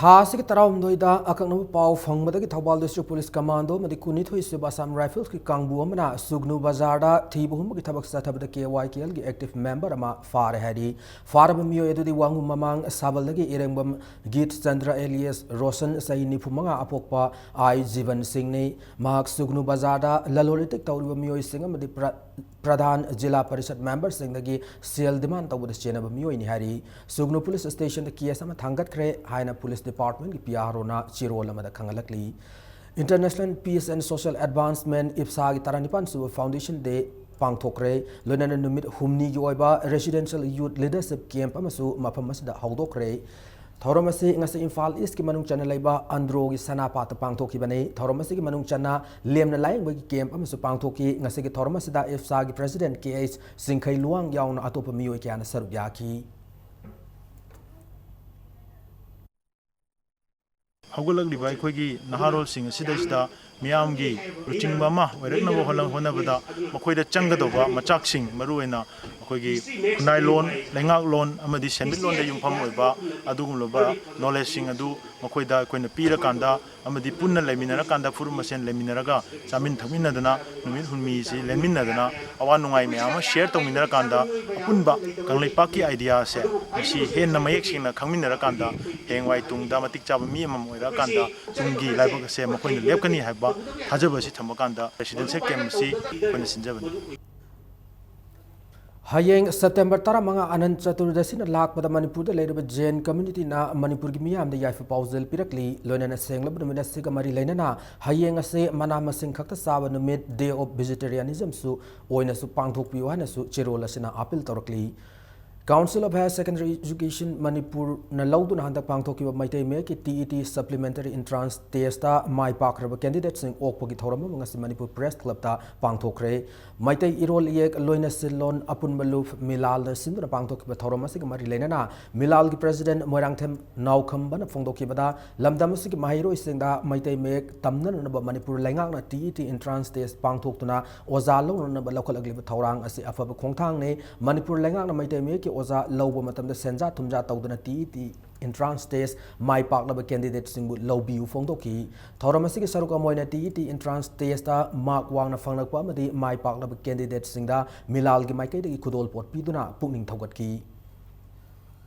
ꯊꯥ ꯑꯁꯤꯒꯤ ꯇꯔꯥꯍꯨꯝꯗꯣꯏꯗ ꯑꯀꯛꯅꯕ ꯄꯥꯎ ꯐꯪꯕꯗꯒꯤ ꯊꯧꯕꯥꯜ ꯗꯤꯁꯇ꯭ꯔꯤꯛ ꯄꯨꯂꯤꯁ ꯀꯃꯥꯟꯗꯣ ꯑꯃꯗꯤ ꯀꯨꯟꯅꯤꯊꯣꯏ ꯁꯨꯕ ꯑꯁꯥꯝ ꯔꯥꯏꯐꯜꯁꯀꯤ ꯀꯥꯡꯕꯨ ꯑꯃꯅ ꯁꯨꯒꯅꯨ ꯕꯖꯥꯔꯗ ꯊꯤꯕ ꯍꯨꯝꯕꯒꯤ ꯊꯕꯛ ꯆꯠꯊꯕꯗ ꯀꯦ ꯋꯥꯏ ꯀꯦ ꯑꯦꯜꯒꯤ ꯑꯦꯛꯇꯤꯚ ꯃꯦꯝꯕꯔ ꯑꯃ ꯐꯥꯔꯦ ꯍꯥꯏꯔꯤ꯫ ꯐꯥꯔꯕ ꯃꯤꯑꯣꯏ ꯑꯗꯨꯗꯤ ꯋꯥꯉꯨ ꯃꯃꯥꯡ ꯁꯥꯕꯜꯗꯒꯤ ꯏꯔꯦꯡꯕꯝ ꯒꯤꯠ ꯆꯟꯗ꯭ꯔ ꯑꯦꯂꯤꯌꯁ ꯔꯣꯁꯟ, ꯆꯍꯤ ꯅꯤꯐꯨ ꯃꯉꯥ, ꯑꯄꯣꯛꯄ ꯑꯥꯏ ꯖꯤꯕꯟ ꯁꯤꯡꯅꯤ꯫ ꯃꯍꯥꯛ ꯁꯨꯒꯅꯨ ꯕꯖꯥꯔꯗ ꯂꯂꯣꯟ ꯏꯇꯤꯛ ꯇꯧꯔꯤꯕ ꯃꯤꯑꯣꯏꯁꯤꯡ ꯑꯃꯗꯤ ꯄ꯭ꯔ-, ꯄ꯭ꯔꯙꯥꯟ ꯖꯤꯂꯥ ꯄꯔꯤꯁꯠ ꯃꯦꯝꯕꯔꯁꯤꯡꯗꯒꯤ ꯁꯦꯜ ꯗꯤꯃꯥꯟ ꯇꯧꯕꯗ ꯆꯦꯟꯅꯕ ꯃꯤꯑꯣꯏꯅꯤ ꯍꯥꯏꯔꯤ꯫ ꯁꯨꯒꯅꯨ ꯄꯨꯂꯤꯁ ꯁ꯭ꯇꯦꯁꯟꯗ ꯀꯦꯁ ꯑꯃ ꯊꯥꯡꯒꯠꯈ꯭ꯔꯦ ꯍꯥꯏꯅ ꯄꯨꯂꯤꯁ ꯗꯤꯄꯥꯔꯠꯃꯦꯟꯒꯤ ꯄꯤ ꯑꯥꯔ ꯑꯣꯅ ꯆꯦꯔꯣꯜ ꯑꯃꯗ ꯈꯪꯍꯜꯂꯛꯂꯤ꯫ International Peace and Social Advancement, ꯏꯞꯁꯥꯒꯤ ꯇꯔꯥꯅꯤꯄꯥꯟ ꯁꯨꯕ ꯐꯥꯎꯟꯗꯦꯁꯟ ꯗꯦ ꯄꯥꯡꯊꯣꯛꯈ꯭ꯔꯦ꯫ ꯂꯣꯏꯅꯅ ꯅꯨꯃꯤꯠ ꯍꯨꯝꯅꯤꯒꯤ ꯑꯣꯏꯕ ꯔꯦꯁꯤꯗꯦꯟꯁꯤꯌꯦꯜ ꯌꯨꯠ ꯂꯤꯗꯔꯁꯤꯞ ꯀꯦꯝꯞ ꯑꯃꯁꯨ ꯃꯐꯝ ꯑꯁꯤꯗ ꯍꯧꯗꯣꯛꯈ꯭ꯔꯦ꯫ ꯊꯧꯔꯝ ꯑꯁꯤ ꯉꯁꯤ ꯏꯝꯐꯥꯜ ꯏꯁꯀꯤ ꯃꯅꯨꯡ ꯆꯟꯅ ꯂꯩꯕ ꯑꯟꯗ꯭ꯔꯣꯒꯤ ꯁꯅꯥꯄꯥꯠꯇ ꯄꯥꯡꯊꯣꯛꯈꯤꯕꯅꯤ꯫ ꯊꯧꯔꯝ ꯑꯁꯤꯒꯤ ꯃꯅꯨꯡ ꯆꯟꯅ ꯂꯦꯝꯅ ꯂꯥꯌꯦꯡꯕꯒꯤ ꯀꯦꯝꯞ ꯑꯃꯁꯨ ꯄꯥꯡꯊꯣꯛꯈꯤ꯫ ꯉꯁꯤꯒꯤ ꯊꯧꯔꯝ ꯑꯁꯤꯗ ꯏꯞꯁꯥꯒꯤ ꯄ꯭ꯔꯦꯁꯤꯗꯦꯟꯠ ꯀꯦ ꯑꯩꯆ ꯆꯤꯡꯈꯩ ꯂꯨꯋꯥꯡ ꯌꯥꯎꯅ ꯑꯇꯣꯞꯄ ꯃꯤꯑꯣꯏ ꯀꯌꯥꯅ ꯁꯔꯨꯛ ꯌꯥꯈꯤ꯫ ꯍꯧꯒꯠꯂꯛꯂꯤꯕ ꯑꯩꯈꯣꯏꯒꯤ ꯅꯍꯥꯔꯣꯜꯁꯤꯡ ꯑꯁꯤꯗꯩꯁꯤꯗ ꯃꯤꯌꯥꯝꯒꯤ ꯂꯨꯆꯤꯡꯕ ꯑꯃ ꯑꯣꯏꯔꯛꯅꯕ ꯍꯣꯠꯅ-, ꯍꯣꯠꯅꯕꯗ ꯃꯈꯣꯏꯗ ꯆꯪꯒꯗꯧꯕ ꯃꯆꯥꯛꯁꯤꯡ, ꯃꯔꯨꯑꯣꯏꯅ ꯑꯩꯈꯣꯏꯒꯤ ꯈꯨꯟꯅꯥꯏꯂꯣꯟ, ꯂꯩꯉꯥꯛꯂꯣꯟ ꯑꯃꯗꯤ ꯁꯦꯟꯃꯤꯠꯂꯣꯟꯗ ꯌꯨꯝꯐꯝ ꯑꯣꯏꯕ ꯑꯗꯨꯒꯨꯝꯂꯕ ꯅꯣꯂꯦꯖꯁꯤꯡ ꯑꯗꯨ ꯃꯈꯣꯏꯗ ꯑꯩꯈꯣꯏꯅ ꯄꯤꯔꯀꯥꯟꯗ ꯑꯃꯗꯤ ꯄꯨꯟꯅ ꯂꯩꯃꯤꯟꯅꯔꯀꯥꯟꯗ, ꯐꯨꯔꯨꯞ ꯃꯁꯦꯟ ꯂꯩꯃꯤꯟꯅꯔꯒ, ꯆꯥꯃꯤꯟ ꯊꯛꯃꯤꯟꯅꯗꯅ ꯅꯨꯃꯤꯠ ꯍꯨꯝꯅꯤꯁꯤ ꯂꯦꯟꯃꯤꯟꯅꯗꯅ, ꯑꯋꯥ ꯅꯨꯡꯉꯥꯏ ꯃꯌꯥꯝ ꯑꯃ ꯁꯤꯌꯔ ꯇꯧꯃꯤꯟꯅꯔꯀꯥꯟꯗ, ꯑꯄꯨꯟꯕ ꯀꯪꯂꯩꯄꯥꯛꯀꯤ ꯑꯥꯏꯗꯤꯌꯥꯁꯦ ꯃꯁꯤ ꯍꯦꯟꯅ ꯃꯌꯦꯛ ꯁꯦꯡꯅ ꯈꯪꯃꯤꯟꯅꯔꯀꯥꯟꯗ, ꯍꯌꯦꯡꯋꯥꯏ ꯇꯨꯡꯗ ꯃꯇꯤꯛ ꯆꯥꯕ ꯃꯤ ꯑꯃꯃꯝ ꯑꯣꯏꯔꯛꯑꯀꯥꯟꯗ ꯇꯨꯡꯒꯤ ꯂꯥꯏꯕꯛ ꯑꯁꯦ ꯃꯈꯣꯏꯅ ꯂꯦꯞꯀꯅꯤ ꯍꯥꯏꯕ ꯊꯥꯖꯕ ꯑꯁꯤ ꯊꯝꯕ ꯀꯥꯟꯗ ꯔꯦꯁꯤꯗꯦꯟꯁꯤꯌꯦꯜ ꯀꯦꯝꯞ ꯑꯁꯤ ꯑꯩꯈꯣꯏꯅ ꯁꯤꯟꯖꯕꯅꯤ꯫ ꯍꯌꯦꯡ ꯁꯦꯞꯇꯦꯝꯕꯔ ꯇꯔꯥꯃꯉꯥ ꯑꯅꯟ ꯆꯇꯨꯔꯗꯁꯤꯅ ꯂꯥꯛꯄꯗ ꯃꯅꯤꯄꯨꯔꯗ ꯂꯩꯔꯤꯕ ꯖꯦꯟ ꯀꯝꯃ꯭ꯌꯨꯅꯤꯇꯤꯅ ꯃꯅꯤꯄꯨꯔꯒꯤ ꯃꯤꯌꯥꯝꯗ ꯌꯥꯏꯐ ꯄꯥꯎꯖꯦꯜ ꯄꯤꯔꯛꯂꯤ꯫ ꯂꯣꯏꯅꯅ ꯁꯦꯡꯂꯕ ꯅꯨꯃꯤꯠ ꯑꯁꯤꯒ ꯃꯔꯤ ꯂꯩꯅꯅ ꯍꯌꯦꯡ ꯑꯁꯤ ꯃꯅꯥ ꯃꯁꯤꯡ ꯈꯛꯇ ꯆꯥꯕ ꯅꯨꯃꯤꯠ, ꯗꯦ ꯑꯣꯐ ꯚꯦꯖꯤꯇꯦꯔꯤꯌꯥꯅꯤꯖꯝꯁꯨ ꯑꯣꯏꯅꯁꯨ ꯄꯥꯡꯊꯣꯛꯄꯤꯌꯨ ꯍꯥꯏꯅꯁꯨ ꯆꯦꯔꯣꯜ ꯑꯁꯤꯅ appeal ꯇꯧꯔꯛꯂꯤ꯫ Council of Higher Secondary Education ꯃꯅꯤꯄꯨꯔꯅ ꯂꯧꯗꯨꯅ ꯍꯟꯗꯛ ꯄꯥꯡꯊꯣꯛꯈꯤꯕ Meitei ꯃꯌꯦꯛꯀꯤ T E T Supplementary Entrance Test ꯃꯥꯏ ꯄꯥꯛꯈ꯭ꯔꯕ candidateꯁꯤꯡ ꯑꯣꯛꯄꯒꯤ ꯊꯧꯔꯝ ꯑꯃ ꯉꯁꯤ ꯃꯅꯤꯄꯨꯔ Press Clubꯇ ꯄꯥꯡꯊꯣꯛꯈ꯭ꯔꯦ꯫ ꯃꯩꯇꯩ ꯏꯔꯣꯜ ꯏꯌꯦꯛ ꯂꯣꯏꯅ ꯁꯤꯜꯂꯣꯟ ꯑꯄꯨꯟꯕ ꯂꯨꯞ ꯃꯤꯂꯥꯜꯅ ꯁꯤꯟꯗꯨꯅ ꯄꯥꯡꯊꯣꯛꯈꯤꯕ ꯊꯧꯔꯝ ꯑꯁꯤꯒ ꯃꯔꯤ ꯂꯩꯅꯅ ꯃꯤꯂꯥꯜꯒꯤ President ꯃꯣꯏꯔꯥꯡꯊꯦꯝ ꯅꯥꯎꯈꯝꯕꯅ ꯐꯣꯡꯗꯣꯛꯈꯤꯕꯗ, ꯂꯝꯗꯝ ꯑꯁꯤꯒꯤ ꯃꯍꯩꯔꯣꯏꯁꯤꯡꯗ ꯃꯩꯇꯩ ꯃꯌꯦꯛ ꯇꯝꯅꯅꯕ ꯃꯅꯤꯄꯨꯔ ꯂꯩꯉꯥꯛꯅ T E T Entrance Test ꯄꯥꯡꯊꯣꯛꯇꯨꯅ ꯑꯣꯖꯥ ꯂꯧꯅꯅꯕ ꯂꯧꯈꯠꯂꯛꯂꯤꯕ ꯊꯧꯔꯥꯡ ꯑꯁꯤ ꯑꯐꯕ ꯈꯣꯡꯊꯥꯡꯅꯤ꯫ ꯃꯅꯤꯄꯨꯔ ꯂꯩꯉꯥꯛꯅ ꯃꯩꯇꯩ ꯃꯌꯦꯛꯀꯤ ꯑꯣꯖꯥ ꯂꯧꯕ ꯃꯇꯝꯗ ꯁꯦꯟꯖꯥ ꯊꯨꯝꯖꯥ ꯇꯧꯗꯅ T E T Entrance Test ꯃꯥꯏ ꯄꯥꯛꯂꯕ candidateꯁꯤꯡꯕꯨ ꯂꯧꯕꯤꯌꯨ ꯐꯣꯡꯗꯣꯛꯈꯤ꯫ ꯊꯧꯔꯝ ꯑꯁꯤꯒꯤ ꯁꯔꯨꯛ ꯑꯃ ꯑꯣꯏꯅ T E T Entrance Testꯇ mark ꯋꯥꯡꯅ ꯐꯪꯂꯛꯄ ꯑꯃꯗꯤ ꯃꯥꯏ ꯄꯥꯛꯂꯕ candidateꯁꯤꯡꯗ ꯃꯤꯂꯥꯜꯒꯤ ꯃꯥꯏꯀꯩꯗꯒꯤ ꯈꯨꯗꯣꯜꯄꯣꯠ ꯄꯤꯗꯨꯅ ꯄꯨꯛꯅꯤꯡ ꯊꯧꯒꯠꯈꯤ꯫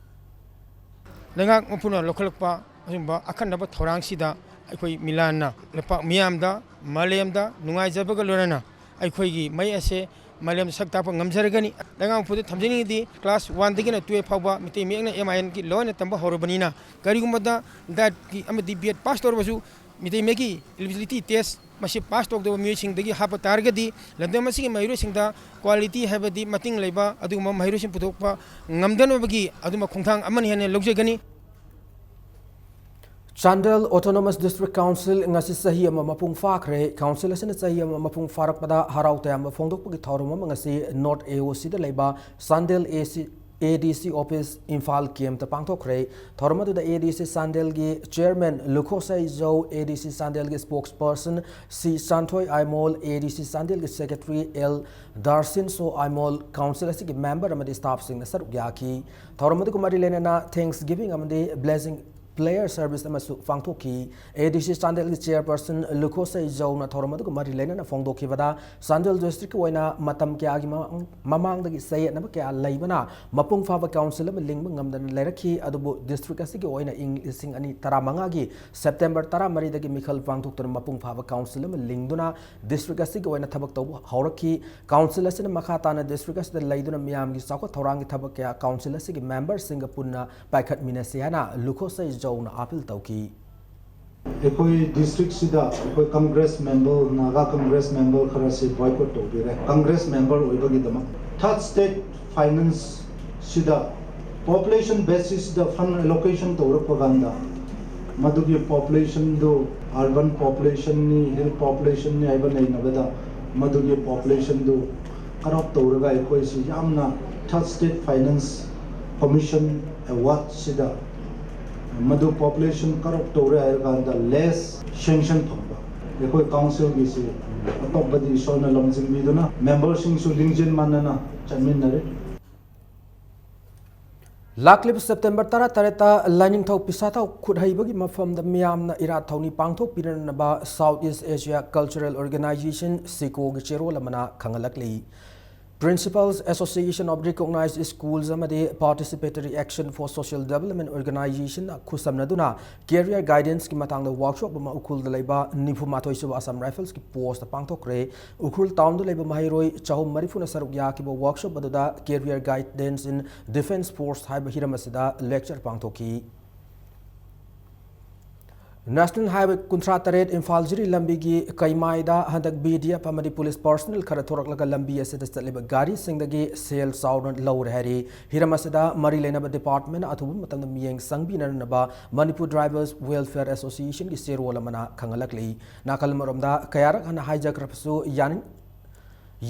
ꯂꯩꯉꯥꯛ ꯃꯄꯨꯅ ꯂꯧꯈꯠꯂꯛꯄ ꯑꯁꯤꯒꯨꯝꯕ ꯑꯈꯟꯅꯕ ꯊꯧꯔꯥꯡꯁꯤꯗ ꯑꯩꯈꯣꯏ ꯃꯤꯂꯥꯟꯅ ꯂꯩꯄꯥꯛ ꯃꯤꯌꯥꯝꯗ, ꯃꯥꯂꯦꯝꯗ ꯅꯨꯡꯉꯥꯏꯖꯕꯒ ꯂꯣꯏꯅꯅ ꯑꯩꯈꯣꯏꯒꯤ ꯃꯩ ꯑꯁꯦ ꯃꯥꯂꯦꯝꯗ ꯁꯛ ꯇꯥꯛꯄ ꯉꯝꯖꯔꯒꯅꯤ꯫ ꯂꯩꯉꯥꯛ ꯃꯄꯨꯗ ꯊꯝꯖꯅꯤꯡꯉꯤꯗꯤ, class oneꯗꯒꯤꯅ twelve ꯐꯥꯎꯕ ꯃꯩꯇꯩ ꯃꯌꯦꯛꯅ M I Nꯒꯤ ꯂꯣꯏꯅ ꯇꯝꯕ ꯍꯧꯔꯕꯅꯤꯅ, ꯀꯔꯤꯒꯨꯝꯕꯗ DETꯀꯤ ꯑꯃꯗꯤ B.Ed pass ꯇꯧꯔꯕꯁꯨ Meitei ꯃꯌꯦꯛꯀꯤ eligibility test ꯃꯁꯤ pass ꯇꯧꯗꯕ ꯃꯤꯑꯣꯏꯁꯤꯡꯗꯒꯤ ꯍꯥꯞꯄ ꯇꯥꯔꯒꯗꯤ, ꯂꯝꯗꯝ ꯑꯁꯤꯒꯤ ꯃꯍꯩꯔꯣꯏꯁꯤꯡꯗ quality ꯍꯥꯏꯕꯗꯤ ꯃꯇꯤꯡ ꯂꯩꯕ ꯑꯗꯨꯒꯨꯝꯕ ꯃꯍꯩꯔꯣꯏꯁꯤꯡ ꯄꯨꯊꯣꯛꯄ ꯉꯝꯗꯅꯕꯒꯤ ꯑꯗꯨꯝꯕ ꯈꯣꯡꯊꯥꯡ ꯑꯃꯅꯤ ꯍꯥꯏꯅ ꯂꯧꯖꯒꯅꯤ꯫ Chandel Autonomous District Council ꯉꯁꯤ ꯆꯍꯤ ꯑꯃ ꯃꯄꯨꯡ ꯐꯥꯈ꯭ꯔꯦ꯫ Council ꯑꯁꯤꯅ ꯆꯍꯤ ꯑꯃ ꯃꯄꯨꯡ ꯐꯥꯔꯛꯄꯗ ꯍꯔꯥꯎ ꯇꯌꯥꯝꯕ ꯐꯣꯡꯗꯣꯛꯄꯒꯤ ꯊꯧꯔꯝ ꯑꯃ ꯉꯁꯤ North A O Cꯗ ꯂꯩꯕ Chandel A C, A D C office, Imphal campꯇ ꯄꯥꯡꯊꯣꯛꯈ꯭ꯔꯦ꯫ ꯊꯧꯔꯝ ꯑꯗꯨꯗ A D C Chandelꯒꯤ Chairman ꯂꯨꯈꯣꯁꯩ ꯖꯧ, A D C Chandelꯒꯤ spokesperson ꯁꯤ ꯁꯥꯟꯊꯣꯏ Aimol, A D C Chandelꯒꯤ Secretary L ꯗꯥꯔꯁꯤꯟꯁꯣ Aimol, council ꯑꯁꯤꯒꯤ member ꯑꯃꯗꯤ staffꯁꯤꯡꯅ ꯁꯔꯨꯛ ꯌꯥꯈꯤ꯫ ꯊꯧꯔꯝ ꯑꯗꯨꯒ ꯃꯔꯤ ꯂꯩꯅꯅ Thanksgiving ꯑꯃꯗꯤ Blessing Prayer service ꯑꯃꯁꯨ ꯄꯥꯡꯊꯣꯛꯈꯤ꯫ A D C Chandelꯒꯤ chairperson ꯂꯨꯈꯣꯁꯩ ꯖꯧꯅ ꯊꯧꯔꯝ ꯑꯗꯨꯒ ꯃꯔꯤ ꯂꯩꯅꯅ ꯐꯣꯡꯗꯣꯛꯈꯤꯕꯗ, Chandel districtꯀꯤ ꯑꯣꯏꯅ ꯃꯇꯝ ꯀꯌꯥꯒꯤ ꯃꯃꯥꯡ-, ꯃꯃꯥꯡꯗꯒꯤ ꯆꯌꯦꯠꯅꯕ ꯀꯌꯥ ꯂꯩꯕꯅ, ꯃꯄꯨꯡ ꯐꯥꯕ council ꯑꯃ ꯂꯤꯡꯕ ꯉꯝꯗꯅ ꯂꯩꯔꯛꯈꯤ꯫ ꯑꯗꯨꯕꯨ district ꯑꯁꯤꯒꯤ ꯑꯣꯏꯅ ꯏꯪ ꯂꯤꯁꯤꯡ ꯑꯅꯤ ꯇꯔꯥꯃꯉꯥꯒꯤ September ꯇꯔꯥꯃꯔꯤꯗꯒꯤ ꯃꯤꯈꯜ ꯄꯥꯡꯊꯣꯛꯇꯨꯅ ꯃꯄꯨꯡ ꯐꯥꯕ council ꯑꯃ ꯂꯤꯡꯗꯨꯅ district ꯑꯁꯤꯒꯤ ꯑꯣꯏꯅ ꯊꯕꯛ ꯇꯧꯕ ꯍꯧꯔꯛꯈꯤ꯫ Council ꯑꯁꯤꯅ ꯃꯈꯥ ꯇꯥꯅ district ꯑꯁꯤꯗ ꯂꯩꯗꯨꯅ ꯃꯤꯌꯥꯝꯒꯤ ꯆꯥꯎꯈꯠ ꯊꯧꯔꯥꯡꯒꯤ ꯊꯕꯛ ꯀꯌꯥ council ꯑꯁꯤꯒꯤ memberꯁꯤꯡꯒ ꯄꯨꯟꯅ ꯄꯥꯏꯈꯠꯃꯤꯟꯅꯁꯤ ꯍꯥꯏꯅ ꯂꯨꯈꯣꯁꯩ ꯖꯧꯅ appeal ꯇꯧꯈꯤ꯫ ꯑꯩꯈꯣꯏ districtꯁꯤꯗ ꯑꯩꯈꯣꯏ Congress member, Naga Congress member ꯈꯔꯁꯤ boycott ꯇꯧꯕꯤꯔꯦ꯫ Congress member ꯑꯣꯏꯕꯒꯤꯗꯃꯛ third state finance ꯁꯤꯗ population basisꯇ fund allocation ꯇꯧꯔꯛꯄ ꯀꯥꯟꯗ, ꯃꯗꯨꯒꯤ populationꯗꯨ urban populationꯅꯤ, hill populationꯅꯤ ꯍꯥꯏꯕ ꯂꯩꯅꯕꯗ, ꯃꯗꯨꯒꯤ populationꯗꯨ cut off ꯇꯧꯔꯒ ꯑꯩꯈꯣꯏꯁꯤ ꯌꯥꯝꯅ Third State Finance Commission Awardꯁꯤꯗ ꯃꯗꯨ population cut off ꯇꯧꯔꯦ ꯍꯥꯏꯔ ꯀꯥꯟꯗ less sanction ꯐꯪꯕ꯫ ꯑꯩꯈꯣꯏ councilꯒꯤꯁꯤ ꯑꯇꯣꯞꯄꯗꯤ ꯏꯁꯣꯔꯅ ꯂꯝꯖꯤꯡꯕꯤꯗꯨꯅ memberꯁꯤꯡꯁꯨ ꯂꯤꯡꯖꯦꯜ ꯃꯥꯟꯅꯅ ꯆꯠꯃꯤꯟꯅꯔꯦ꯫ ꯂꯥꯛꯂꯤꯕ September ꯇꯔꯥꯇꯔꯦꯠꯇ ꯂꯥꯏꯅꯤꯡꯊꯧ ꯄꯤꯁꯥꯊꯧ ꯈꯨꯠꯍꯩꯕꯒꯤ ꯃꯐꯝꯗ ꯃꯤꯌꯥꯝꯅ ꯏꯔꯥꯠ ꯊꯧꯅꯤ ꯄꯥꯡꯊꯣꯛꯄꯤꯅꯅꯕ South East Asia Cultural Organization, SECOꯒꯤ ꯆꯦꯔꯣꯜ ꯑꯃꯅ ꯈꯪꯍꯜꯂꯛꯂꯤ꯫ Principals Association of Recognized Schools ꯑꯃꯗꯤ Participatory Action for Social Development Organizationꯅ ꯈꯨꯠꯁꯝꯅꯗꯨꯅ career guidanceꯀꯤ ꯃꯇꯥꯡꯗ workshop ꯑꯃ ꯎꯈ꯭ꯔꯨꯜꯗ ꯂꯩꯕ ꯅꯤꯐꯨ ꯃꯥꯊꯣꯏ ꯁꯨꯕ Assam Riflesꯀꯤ postꯇ ꯄꯥꯡꯊꯣꯛꯈ꯭ꯔꯦ꯫ ꯎꯈ꯭ꯔꯨꯜ townꯗ ꯂꯩꯕ ꯃꯍꯩꯔꯣꯏ ꯆꯍꯨꯝ ꯃꯔꯤꯐꯨꯅ ꯁꯔꯨꯛ ꯌꯥꯈꯤꯕ workshop ꯑꯗꯨꯗ career guidance in defence force ꯍꯥꯏꯕ ꯍꯤꯔꯝ ꯑꯁꯤꯗ lecture ꯄꯥꯡꯊꯣꯛꯈꯤ꯫ National Highway ꯀꯨꯟꯊ꯭ꯔꯥ ꯇꯔꯦꯠ ꯏꯝꯐꯥꯜ ꯖꯤꯔꯤ ꯂꯝꯕꯤꯒꯤ ꯀꯩꯃꯥꯏꯗ ꯍꯟꯗꯛ BDF ꯑꯃꯗꯤ police personnel ꯈꯔ ꯊꯣꯔꯛꯂꯒ ꯂꯝꯕꯤ ꯑꯁꯤꯗ ꯆꯠꯂꯤꯕ ꯒꯥꯔꯤꯁꯤꯡꯗꯒꯤ ꯁꯦꯜ ꯆꯥꯎꯅ ꯂꯧꯔꯦ ꯍꯥꯏꯔꯤ꯫ ꯍꯤꯔꯝ ꯑꯁꯤꯗ ꯃꯔꯤ ꯂꯩꯅꯕ departmentꯅ ꯑꯊꯨꯕ ꯃꯇꯝꯗ ꯃꯤꯠꯌꯦꯡ ꯆꯪꯕꯤꯅꯅꯕ Manipur Drivers Welfare Associationꯒꯤ ꯆꯦꯔꯣꯜ ꯑꯃꯅ ꯈꯪꯍꯜꯂꯛꯂꯤ꯫ ꯅꯥꯀꯜ ꯑꯃꯔꯣꯝꯗ ꯀꯌꯥꯔꯛ ꯍꯟꯅ ꯍꯥꯏꯖꯈ꯭ꯔꯕꯁꯨ ꯌꯥꯅꯤꯡ-,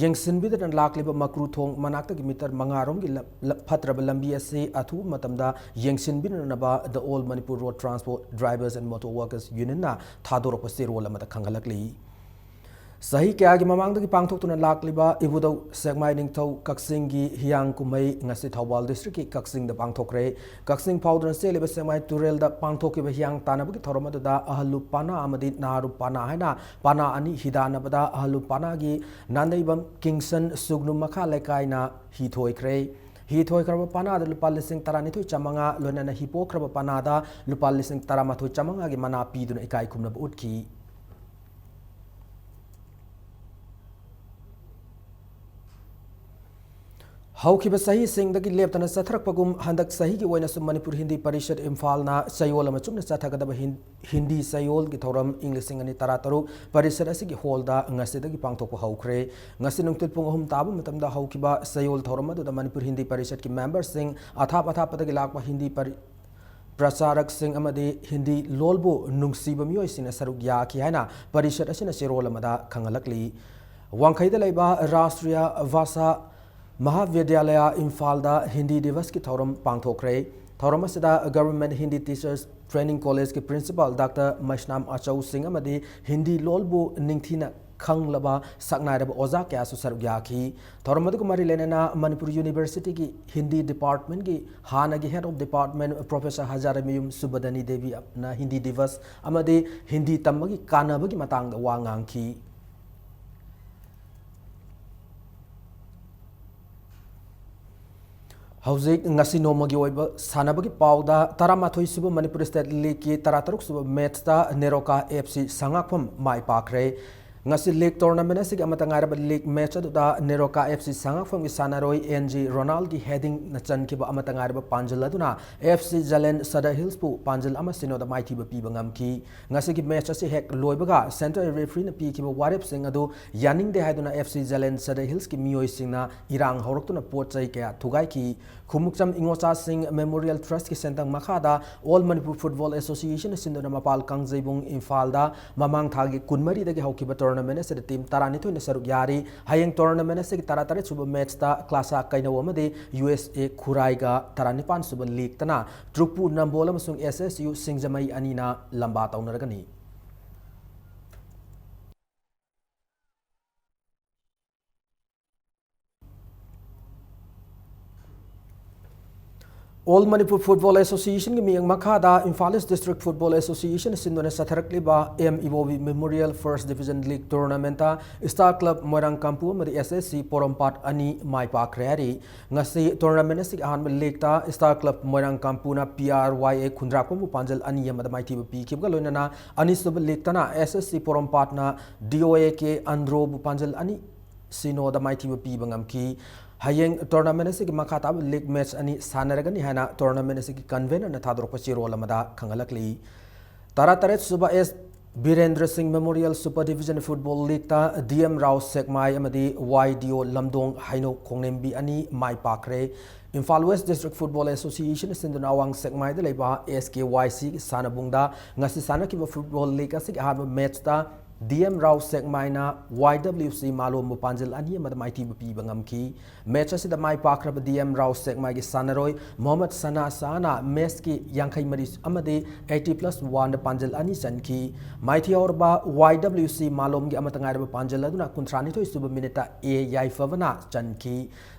ꯌꯦꯡꯁꯤꯟꯕꯤꯗꯅ ꯂꯥꯛꯂꯤꯕ ꯃꯀ꯭ꯔꯨ ꯊꯣꯡ ꯃꯅꯥꯛꯇꯒꯤ meter ꯃꯉꯥꯔꯣꯝꯒꯤ ꯂꯝ-, ꯂ-, ꯐꯠꯇ꯭ꯔꯕ ꯂꯝꯕꯤ ꯑꯁꯤ ꯑꯊꯨꯕ ꯃꯇꯝꯗ ꯌꯦꯡꯁꯤꯟꯕꯤꯅꯅꯕ The All Manipur Road Transport Drivers and Motor Workers Unionꯅ ꯊꯥꯗꯣꯔꯛꯄ ꯆꯦꯔꯣꯜ ꯑꯃꯗ ꯈꯪꯍꯜꯂꯛꯂꯤ꯫ ꯆꯍꯤ ꯀꯌꯥꯒꯤ ꯃꯃꯥꯡꯗꯒꯤ ꯄꯥꯡꯊꯣꯛꯇꯨꯅ ꯂꯥꯛꯂꯤꯕ ꯏꯕꯨꯙꯧ ꯁꯦꯛꯃꯥꯏ ꯅꯤꯡꯊꯧ ꯀꯛꯆꯤꯡꯒꯤ ꯍꯤꯌꯥꯡ ꯀꯨꯝꯍꯩ ꯉꯁꯤ ꯊꯧꯕꯥꯜ districtꯀꯤ ꯀꯛꯆꯤꯡꯗ ꯄꯥꯡꯊꯣꯛꯈ꯭ꯔꯦ꯫ ꯀꯛꯆꯤꯡ ꯐꯥꯎꯗꯨꯅ ꯆꯦꯜꯂꯤꯕ ꯁꯦꯛꯃꯥꯏ ꯇꯨꯔꯦꯜꯗ ꯄꯥꯡꯊꯣꯛꯈꯤꯕ ꯍꯤꯌꯥꯡ ꯇꯥꯟꯅꯕꯒꯤ ꯊꯧꯔꯝ ꯑꯗꯨꯗ ꯑꯍꯜꯂꯨꯞ ꯄꯥꯅꯥ ꯑꯃꯗꯤ ꯅꯍꯥꯔꯨꯞ ꯄꯥꯅꯥ ꯍꯥꯏꯅ ꯄꯥꯅꯥ ꯑꯅꯤ ꯍꯤꯗꯥꯟꯅꯕꯗ ꯑꯍꯜꯂꯨꯞ ꯄꯥꯅꯥꯒꯤ ꯅꯥꯟꯗꯩꯕꯝ ꯀꯤꯡꯁꯟ ꯁꯨꯒꯅꯨ ꯃꯈꯥ ꯂꯩꯀꯥꯏꯅ ꯍꯤ ꯊꯣꯏꯈ꯭ꯔꯦ꯫ ꯍꯤ ꯊꯣꯏꯈ꯭ꯔꯕ ꯄꯥꯅꯥꯗ ꯂꯨꯄꯥ ꯂꯤꯁꯤꯡ ꯇꯔꯥꯅꯤꯊꯣꯏ ꯆꯥꯃꯉꯥ, ꯂꯣꯏꯅꯅ ꯍꯤ ꯄꯣꯛꯈ꯭ꯔꯕ ꯄꯥꯅꯥꯗ ꯂꯨꯄꯥ ꯂꯤꯁꯤꯡ ꯇꯔꯥꯃꯥꯊꯣꯏ ꯆꯥꯃꯉꯥꯒꯤ ꯃꯅꯥ ꯄꯤꯗꯨꯅ ꯏꯀꯥꯏ ꯈꯨꯝꯅꯕ ꯎꯠꯈꯤ꯫ ꯍꯧꯈꯤꯕ ꯆꯍꯤꯁꯤꯡꯗꯒꯤ ꯂꯦꯞꯇꯅ ꯆꯠꯊꯔꯛꯄꯒꯨꯝ, ꯍꯟꯗꯛ ꯆꯍꯤꯒꯤ ꯑꯣꯏꯅꯁꯨ ꯃꯅꯤꯄꯨꯔ ꯍꯤꯟꯗꯤ ꯄꯔꯤꯁꯠ ꯏꯝꯐꯥꯜꯅ ꯆꯌꯣꯜ ꯑꯃ ꯆꯨꯞꯅ ꯆꯠꯊꯒꯗꯕ ꯍꯤꯟ-, ꯍꯤꯟꯗꯤ ꯆꯌꯣꯜꯒꯤ ꯊꯧꯔꯝ ꯏꯪ ꯂꯤꯁꯤꯡ ꯑꯅꯤ ꯇꯔꯥꯇꯔꯨꯛ ꯄꯔꯤꯁꯠ ꯑꯁꯤꯒꯤ ꯍꯣꯜꯗ ꯉꯁꯤꯗꯒꯤ ꯄꯥꯡꯊꯣꯛꯄ ꯍꯧꯈ꯭ꯔꯦ꯫ ꯉꯁꯤ ꯅꯨꯡꯊꯤꯜ ꯄꯨꯡ ꯑꯍꯨꯝ ꯇꯥꯕ ꯃꯇꯝꯗ ꯍꯧꯈꯤꯕ ꯆꯌꯣꯜ ꯊꯧꯔꯝ ꯑꯗꯨꯗ ꯃꯅꯤꯄꯨꯔ ꯍꯤꯟꯗꯤ ꯄꯔꯤꯁꯠꯀꯤ ꯃꯦꯝꯕꯔꯁꯤꯡ, ꯑꯊꯥꯞ ꯑꯊꯥꯞꯄꯗꯒꯤ ꯂꯥꯛꯄ ꯍꯤꯟꯗꯤ ꯄꯔꯤ-, ꯄ꯭ꯔꯆꯥꯔꯛꯁꯤꯡ ꯑꯃꯗꯤ ꯍꯤꯟꯗꯤ ꯂꯣꯜꯕꯨ ꯅꯨꯡꯁꯤꯕ ꯃꯤꯑꯣꯏꯁꯤꯡꯅ ꯁꯔꯨꯛ ꯌꯥꯈꯤ ꯍꯥꯏꯅ ꯄꯔꯤꯁꯠ ꯑꯁꯤꯅ ꯆꯦꯔꯣꯜ ꯑꯃꯗ ꯈꯪꯍꯜꯂꯛꯂꯤ꯫ ꯋꯥꯡꯈꯩꯗ ꯂꯩꯕ ꯔꯥꯁꯇ꯭ꯔꯤꯌ ꯚꯥꯁꯥ ꯃꯍꯥꯕꯤꯗ꯭ꯌꯥꯂꯌ ꯏꯝꯐꯥꯜꯗ ꯍꯤꯟꯗꯤ ꯗꯤꯚꯁꯀꯤ ꯊꯧꯔꯝ ꯄꯥꯡꯊꯣꯛꯈ꯭ꯔꯦ꯫ ꯊꯧꯔꯝ ꯑꯁꯤꯗ Government Hindi Teachers Training Collegeꯀꯤ Principal Doctor ꯃꯩꯁꯅꯥꯝ ꯑꯆꯧ ꯁꯤꯡ ꯑꯃꯗꯤ ꯍꯤꯟꯗꯤ ꯂꯣꯜꯕꯨ ꯅꯤꯡꯊꯤꯅ ꯈꯪꯂꯕ ꯁꯛꯅꯥꯏꯔꯕ ꯑꯣꯖꯥ ꯀꯌꯥꯁꯨ ꯁꯔꯨꯛ ꯌꯥꯈꯤ꯫ ꯊꯧꯔꯝ ꯑꯗꯨꯒ ꯃꯔꯤ ꯂꯩꯅꯅ ꯃꯅꯤꯄꯨꯔ Universityꯒꯤ ꯍꯤꯟꯗꯤ Departmentꯀꯤ ꯍꯥꯟꯅꯒꯤ Head of Department Professor ꯍꯖꯥꯔꯤꯃꯌꯨꯝ ꯁꯨꯕꯗꯅꯤ ꯗꯦꯕꯤꯅ Hindi Divas ꯑꯃꯗꯤ ꯍꯤꯟꯗꯤ ꯇꯝꯕꯒꯤ ꯀꯥꯟꯅꯕꯒꯤ ꯃꯇꯥꯡꯗ ꯋꯥ ꯉꯥꯡꯈꯤ꯫ ꯍꯧꯖꯤꯛ ꯉꯁꯤ ꯅꯣꯡꯃꯒꯤ ꯑꯣꯏꯕ ꯁꯥꯟꯅꯕꯒꯤ ꯄꯥꯎꯗ, ꯇꯔꯥꯃꯥꯊꯣꯏ ꯁꯨꯕ ꯃꯅꯤꯄꯨꯔ State Leagueꯀꯤ ꯇꯔꯥꯇꯔꯨꯛ ꯁꯨꯕ matchꯇ ꯅꯦꯔꯣꯀꯥ FC ꯁꯉꯥꯛꯐꯝ ꯃꯥꯏ ꯄꯥꯛꯈ꯭ꯔꯦ꯫ ꯉꯁꯤ league tournament ꯑꯁꯤꯒꯤ ꯑꯃꯠꯇ ꯉꯥꯏꯔꯕ league match ꯑꯗꯨꯗ ꯅꯦꯔꯣꯀꯥ FC ꯁꯉꯥꯛꯐꯝꯒꯤ ꯁꯥꯟꯅꯔꯣꯏ N G ꯔꯣꯅꯥꯜꯒꯤ headingꯅ ꯆꯟꯈꯤꯕ ꯑꯃꯠꯇ ꯉꯥꯏꯔꯕ ꯄꯥꯟꯖꯜ ꯑꯗꯨꯅ FC ꯖꯂꯦꯟ ꯁꯗꯔ ꯍꯤꯜꯁꯄꯨ ꯄꯥꯟꯖꯜ ꯑꯃ ꯁꯤꯅꯣꯗ ꯃꯥꯏꯊꯤꯕ ꯄꯤꯕ ꯉꯝꯈꯤ꯫ ꯉꯁꯤꯒꯤ match ꯑꯁꯤ ꯍꯦꯛ ꯂꯣꯏꯕꯒ central refereeꯅ ꯄꯤꯈꯤꯕ ꯋꯥꯔꯦꯞꯁꯤꯡ ꯑꯗꯨ ꯌꯥꯅꯤꯡꯗꯦ ꯍꯥꯏꯗꯨꯅ FC ꯖꯂꯦꯟ ꯁꯗꯔ ꯍꯤꯜꯁꯀꯤ ꯃꯤꯑꯣꯏꯁꯤꯡꯅ ꯏꯔꯥꯡ ꯍꯧꯔꯛꯇꯨꯅ ꯄꯣꯠ ꯆꯩ ꯀꯌꯥ ꯊꯨꯒꯥꯏꯈꯤ꯫ ꯈꯨꯃꯨꯛꯆꯝ ꯏꯉꯣꯆꯥꯁꯤꯡ Memorial Trustꯀꯤ ꯁꯦꯟꯊꯪ ꯃꯈꯥꯗ All Manipur Football Associationꯅ ꯁꯤꯟꯗꯨꯅ ꯃꯄꯥꯜ ꯀꯥꯡꯖꯩꯕꯨꯡ ꯏꯝꯐꯥꯜꯗ ꯃꯃꯥꯡ ꯊꯥꯒꯤ ꯀꯨꯟꯃꯔꯤꯗꯒꯤ ꯍꯧꯈꯤꯕ tournament ꯑꯁꯤꯗ team ꯇꯔꯥꯅꯤꯊꯣꯏꯅ ꯁꯔꯨꯛ ꯌꯥꯔꯤ꯫ ꯍꯌꯦꯡ tournament ꯑꯁꯤꯒꯤ ꯇꯔꯥꯇꯔꯦꯠ ꯁꯨꯕ matchꯇ ꯀ꯭ꯂꯥꯁꯥ ꯀꯩꯅꯧ ꯑꯃꯗꯤ U S A ꯈꯨꯔꯥꯏꯒ, ꯇꯔꯥꯅꯤꯄꯥꯟ ꯁꯨꯕ leagueꯇꯅ ꯇ꯭ꯔꯨꯛꯄꯨ ꯅꯝꯕꯣꯜ ꯑꯃꯁꯨꯡ S S U ꯁꯤꯡꯖꯃꯩ ꯑꯅꯤꯅ ꯂꯝꯕꯥ ꯇꯧꯅꯔꯒꯅꯤ꯫ All Manipur Football Associationꯒꯤ ꯃꯤꯠꯌꯦꯡ ꯃꯈꯥꯗ Imphal East District Football Association ꯁꯤꯟꯗꯨꯅ ꯆꯠꯊꯔꯛꯂꯤꯕ M Ibobi Memorial First Division League Tournamentꯇ Star Club ꯃꯣꯏꯔꯥꯡ ꯀꯥꯡꯄꯨ ꯑꯃꯗꯤ S S C ꯄꯣꯔꯣꯝꯄꯥꯠ ꯑꯅꯤ ꯃꯥꯏ ꯄꯥꯛꯈ꯭ꯔꯦ ꯍꯥꯏꯔꯤ꯫ ꯉꯁꯤ tournament ꯑꯁꯤꯒꯤ ꯑꯍꯥꯟꯕ leagueꯇ Star Club Moirang ꯀꯥꯡꯄꯨꯅ P R Y A ꯈꯨꯟꯗ꯭ꯔꯥꯛꯄꯝꯕꯨ ꯄꯥꯟꯖꯜ ꯑꯅꯤ ꯑꯃꯗ ꯃꯥꯏꯊꯤꯕ ꯄꯤꯈꯤꯕꯒ ꯂꯣꯏꯅꯅ ꯑꯅꯤꯁꯨꯕ leagueꯇꯅ S S C ꯄꯣꯔꯣꯝꯄꯥꯠꯅ D O A K ꯑꯟꯗ꯭ꯔꯣꯕꯨ ꯄꯥꯟꯖꯜ ꯑꯅꯤ ꯁꯤꯅꯣꯗ ꯃꯥꯏꯊꯤꯕ ꯄꯤꯕ ꯉꯝꯈꯤ꯫ ꯍꯌꯦꯡ tournament ꯑꯁꯤꯒꯤ ꯃꯈꯥ ꯇꯥꯕ league match ꯑꯅꯤ ꯁꯥꯟꯅꯔꯒꯅꯤ ꯍꯥꯏꯅ tournament ꯑꯁꯤꯒꯤ convener ꯅ ꯊꯥꯗꯣꯔꯛꯄ ꯆꯦꯔꯣꯜ ꯑꯃꯗ ꯈꯪꯍꯜꯂꯛꯂꯤ꯫ ꯇꯔꯥꯇꯔꯦꯠ ꯁꯨꯕ ꯑꯦꯁ ꯕꯤꯔꯦꯟꯗ꯭ꯔ ꯁꯤꯡ Memorial Super Division Football League ꯇ ꯗꯤ ꯑꯦꯝ ꯔꯥꯎ ꯁꯦꯛꯃꯥꯏ ꯑꯃꯗꯤ ꯋꯥꯏ ꯗꯤ ꯑꯣ ꯂꯝꯗꯣꯡ ꯍꯩꯅꯧ ꯈꯣꯡꯅꯦꯝꯕꯤ ꯑꯅꯤ ꯃꯥꯏ ꯄꯥꯛꯈ꯭ꯔꯦ꯫ Imphal West District Football Association ꯁꯤꯟꯗꯨꯅ ꯑꯋꯥꯡ ꯁꯦꯛꯃꯥꯏꯗ ꯂꯩꯕ ꯑꯦꯁ ꯀꯦ ꯋꯥꯏ ꯁꯤ ꯁꯥꯟꯅꯕꯨꯡꯗ ꯉꯁꯤ ꯁꯥꯟꯅꯈꯤꯕ football league ꯑꯁꯤꯒꯤ ꯑꯍꯥꯟꯕ match ꯇ ꯗꯤ ꯑꯦꯝ ꯔꯥꯎ ꯁꯦꯛꯃꯥꯏꯅ ꯋꯥꯏ ꯗꯕ꯭ꯂꯤꯎ ꯁꯤ ꯃꯥꯂꯣꯝꯕꯨ ꯄꯥꯟꯖꯜ ꯑꯅꯤ ꯑꯃꯗ ꯃꯥꯏꯊꯤꯕ ꯄꯤꯕ ꯉꯝꯈꯤ꯫ Match ꯑꯁꯤꯗ ꯃꯥꯏ ꯄꯥꯛꯈ꯭ꯔꯕ ꯗꯤ ꯑꯦꯝ ꯔꯥꯎ ꯁꯦꯛꯃꯥꯏꯒꯤ ꯁꯥꯟꯅꯔꯣꯏ ꯃꯣꯍꯝꯃꯗ ꯁꯅꯥ ꯁꯍꯥꯅ match ꯀꯤ ꯌꯥꯡꯈꯩ ꯃꯔꯤ ꯑꯃꯗꯤ eighty plus one ꯗ ꯄꯥꯟꯖꯜ ꯑꯅꯤ ꯆꯟꯈꯤ꯫ ꯃꯥꯏꯊꯤꯍꯧꯔꯕ ꯋꯥꯏ ꯗꯕ꯭ꯂꯤꯎ ꯁꯤ ꯃꯥꯂꯣꯝꯒꯤ ꯑꯃꯠꯇ ꯉꯥꯏꯔꯕ ꯄꯥꯟꯖꯜ ꯑꯗꯨꯅ ꯀꯨꯟꯊ꯭ꯔꯥꯅꯤꯊꯣꯏ ꯁꯨꯕ minute ꯇ ꯑꯦ ꯌꯥꯏꯐꯕꯅ ꯆꯟꯈꯤ꯫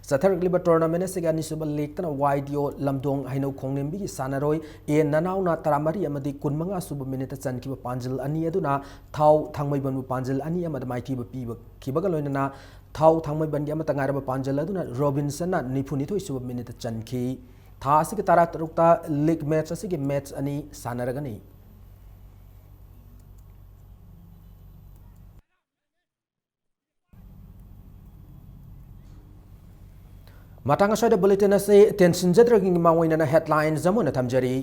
ꯆꯠꯊꯔꯛꯂꯤꯕ tournament ꯑꯁꯤꯒꯤ ꯑꯅꯤꯁꯨꯕ league ꯇꯅ ꯋꯥꯏ ꯗꯤ ꯑꯣ ꯂꯝꯗꯣꯡ ꯍꯩꯅꯧ ꯈꯣꯡꯅꯦꯝꯕꯤꯒꯤ ꯁꯥꯟꯅꯔꯣꯏ ꯑꯦ ꯅꯅꯥꯎꯅ ꯇꯔꯥꯃꯔꯤ ꯑꯃꯗꯤ ꯀꯨꯟꯃꯉꯥ ꯁꯨꯕ minute ꯇ ꯆꯟꯈꯤꯕ ꯄꯥꯟꯖꯜ ꯑꯅꯤ ꯑꯗꯨꯅ ꯊꯥꯎ ꯊꯥꯡꯃꯩꯕꯟꯕꯨ ꯄꯥꯟꯖꯜ ꯑꯅꯤ ꯑꯃꯗ ꯃꯥꯏꯊꯤꯕ ꯄꯤꯕꯈꯤꯕꯒ ꯂꯣꯏꯅꯅ ꯊꯥꯎ ꯊꯥꯡꯃꯩꯕꯟꯒꯤ ꯑꯃꯠꯇ ꯉꯥꯏꯔꯕ ꯄꯥꯟꯖꯜ ꯑꯗꯨꯅ ꯔꯣꯕꯤꯟꯁꯟꯅ ꯅꯤꯐꯨꯅꯤꯊꯣꯏ ꯁꯨꯕ minute ꯇ ꯆꯟꯈꯤ꯫ ꯊꯥ ꯑꯁꯤꯒꯤ ꯇꯔꯥꯇꯔꯨꯛꯇ league match ꯑꯁꯤꯒꯤ match ꯑꯅꯤ ꯁꯥꯟꯅꯔꯒꯅꯤ꯫ ꯃꯇꯥꯡ ꯑꯁ꯭ꯋꯥꯏꯗ bulletin ꯑꯁꯤ ꯇꯦꯟꯁꯤꯟꯖꯗ꯭ꯔꯤꯉꯩ ꯃꯃꯥꯡ ꯑꯣꯏꯅ headlines ꯑꯃ ꯑꯣꯏꯅ ꯊꯝꯖꯔꯤ꯫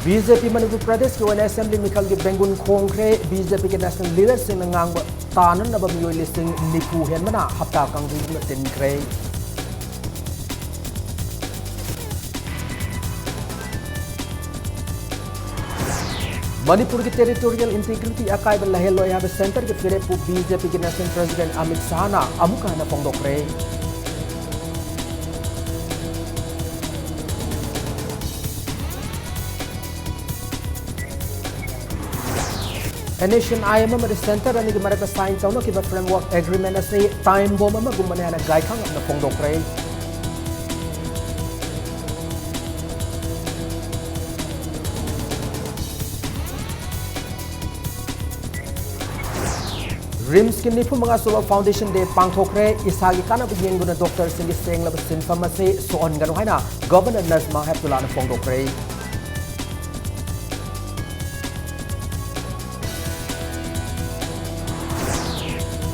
ꯕꯤ ꯖꯦ ꯄꯤ ꯃꯅꯤꯄꯨꯔ ꯄ꯭ꯔꯗꯦꯁꯀꯤ ꯑꯣꯏꯅ assembly ꯃꯤꯈꯜꯒꯤ ꯕꯦꯡꯒꯨꯟ ꯈꯣꯡꯈ꯭ꯔꯦ꯫ ꯕꯤ ꯖꯦ ꯄꯤꯒꯤ national leaderꯁꯤꯡꯅ ꯉꯥꯡꯕ ꯇꯥꯅꯅꯕ ꯃꯤꯑꯣꯏ ꯂꯤꯁꯤꯡ ꯅꯤꯐꯨ ꯍꯦꯟꯕꯅ ꯍꯞꯇꯥ ꯀꯥꯡꯖꯩꯕꯨꯡꯗ ꯇꯤꯟꯈ꯭ꯔꯦ꯫ ꯃꯅꯤꯄꯨꯔꯒꯤ territorial integrity ꯑꯀꯥꯏꯕ ꯂꯩꯍꯜꯂꯣꯏ ꯍꯥꯏꯕ centreꯒꯤ ꯐꯤꯔꯦꯞꯄꯨ ꯕꯤ ꯖꯦ ꯄꯤꯒꯤ national president ꯑꯃꯤꯠ ꯁꯍꯥꯅ ꯑꯃꯨꯛꯀ ꯍꯟꯅ ꯐꯣꯡꯗꯣꯛꯈ꯭ꯔꯦ꯫ NSCN-IM ꯑꯃꯗꯤ centre ꯑꯅꯤꯒꯤ ꯃꯔꯛꯇ sign ꯇꯧꯅꯈꯤꯕ framework agreement ꯑꯁꯤ time bomb ꯑꯃꯒꯨꯝꯕꯅꯤ ꯍꯥꯏꯅ ꯒꯥꯏꯈꯥꯡꯉꯞꯅ ꯐꯣꯡꯗꯣꯛꯈ꯭ꯔꯦ꯫ RIMSꯀꯤ ꯅꯤꯐꯨ ꯃꯉꯥ ꯁꯨꯕ foundation day ꯄꯥꯡꯊꯣꯛꯈ꯭ꯔꯦ꯫ ꯏꯁꯥꯒꯤ ꯀꯥꯟꯅꯕ ꯌꯦꯡꯗꯨꯅ doctorꯁꯤꯡꯒꯤ ꯁꯦꯡꯂꯕ ꯁꯤꯟꯐꯝ ꯑꯁꯤ ꯁꯣꯛꯍꯟꯒꯅꯨ ꯍꯥꯏꯅ Governor Najma Heptullahꯅ ꯐꯣꯡꯗꯣꯛꯈ꯭ꯔꯦ꯫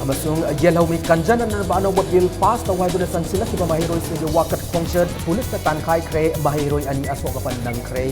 ꯑꯃꯁꯨꯡ ꯌꯦꯜꯍꯧꯃꯤ ꯀꯟꯖꯅꯅꯕ ꯑꯅꯧꯕ ꯕꯤꯜ ꯄꯥꯁ ꯇꯧ ꯍꯥꯏꯗꯨꯅ ꯆꯪꯁꯤꯜꯂꯛꯈꯤꯕ ꯃꯍꯩꯔꯣꯏꯁꯤꯡꯒꯤ ꯋꯥꯀꯠ ꯈꯣꯡꯆꯠ ꯄꯨꯂꯤꯁꯅ ꯇꯥꯟꯈꯥꯏꯈ꯭ꯔꯦ꯫ ꯃꯍꯩꯔꯣꯏ ꯑꯅꯤ ꯑꯁꯣꯛ ꯑꯄꯟ ꯅꯪꯈ꯭ꯔꯦ꯫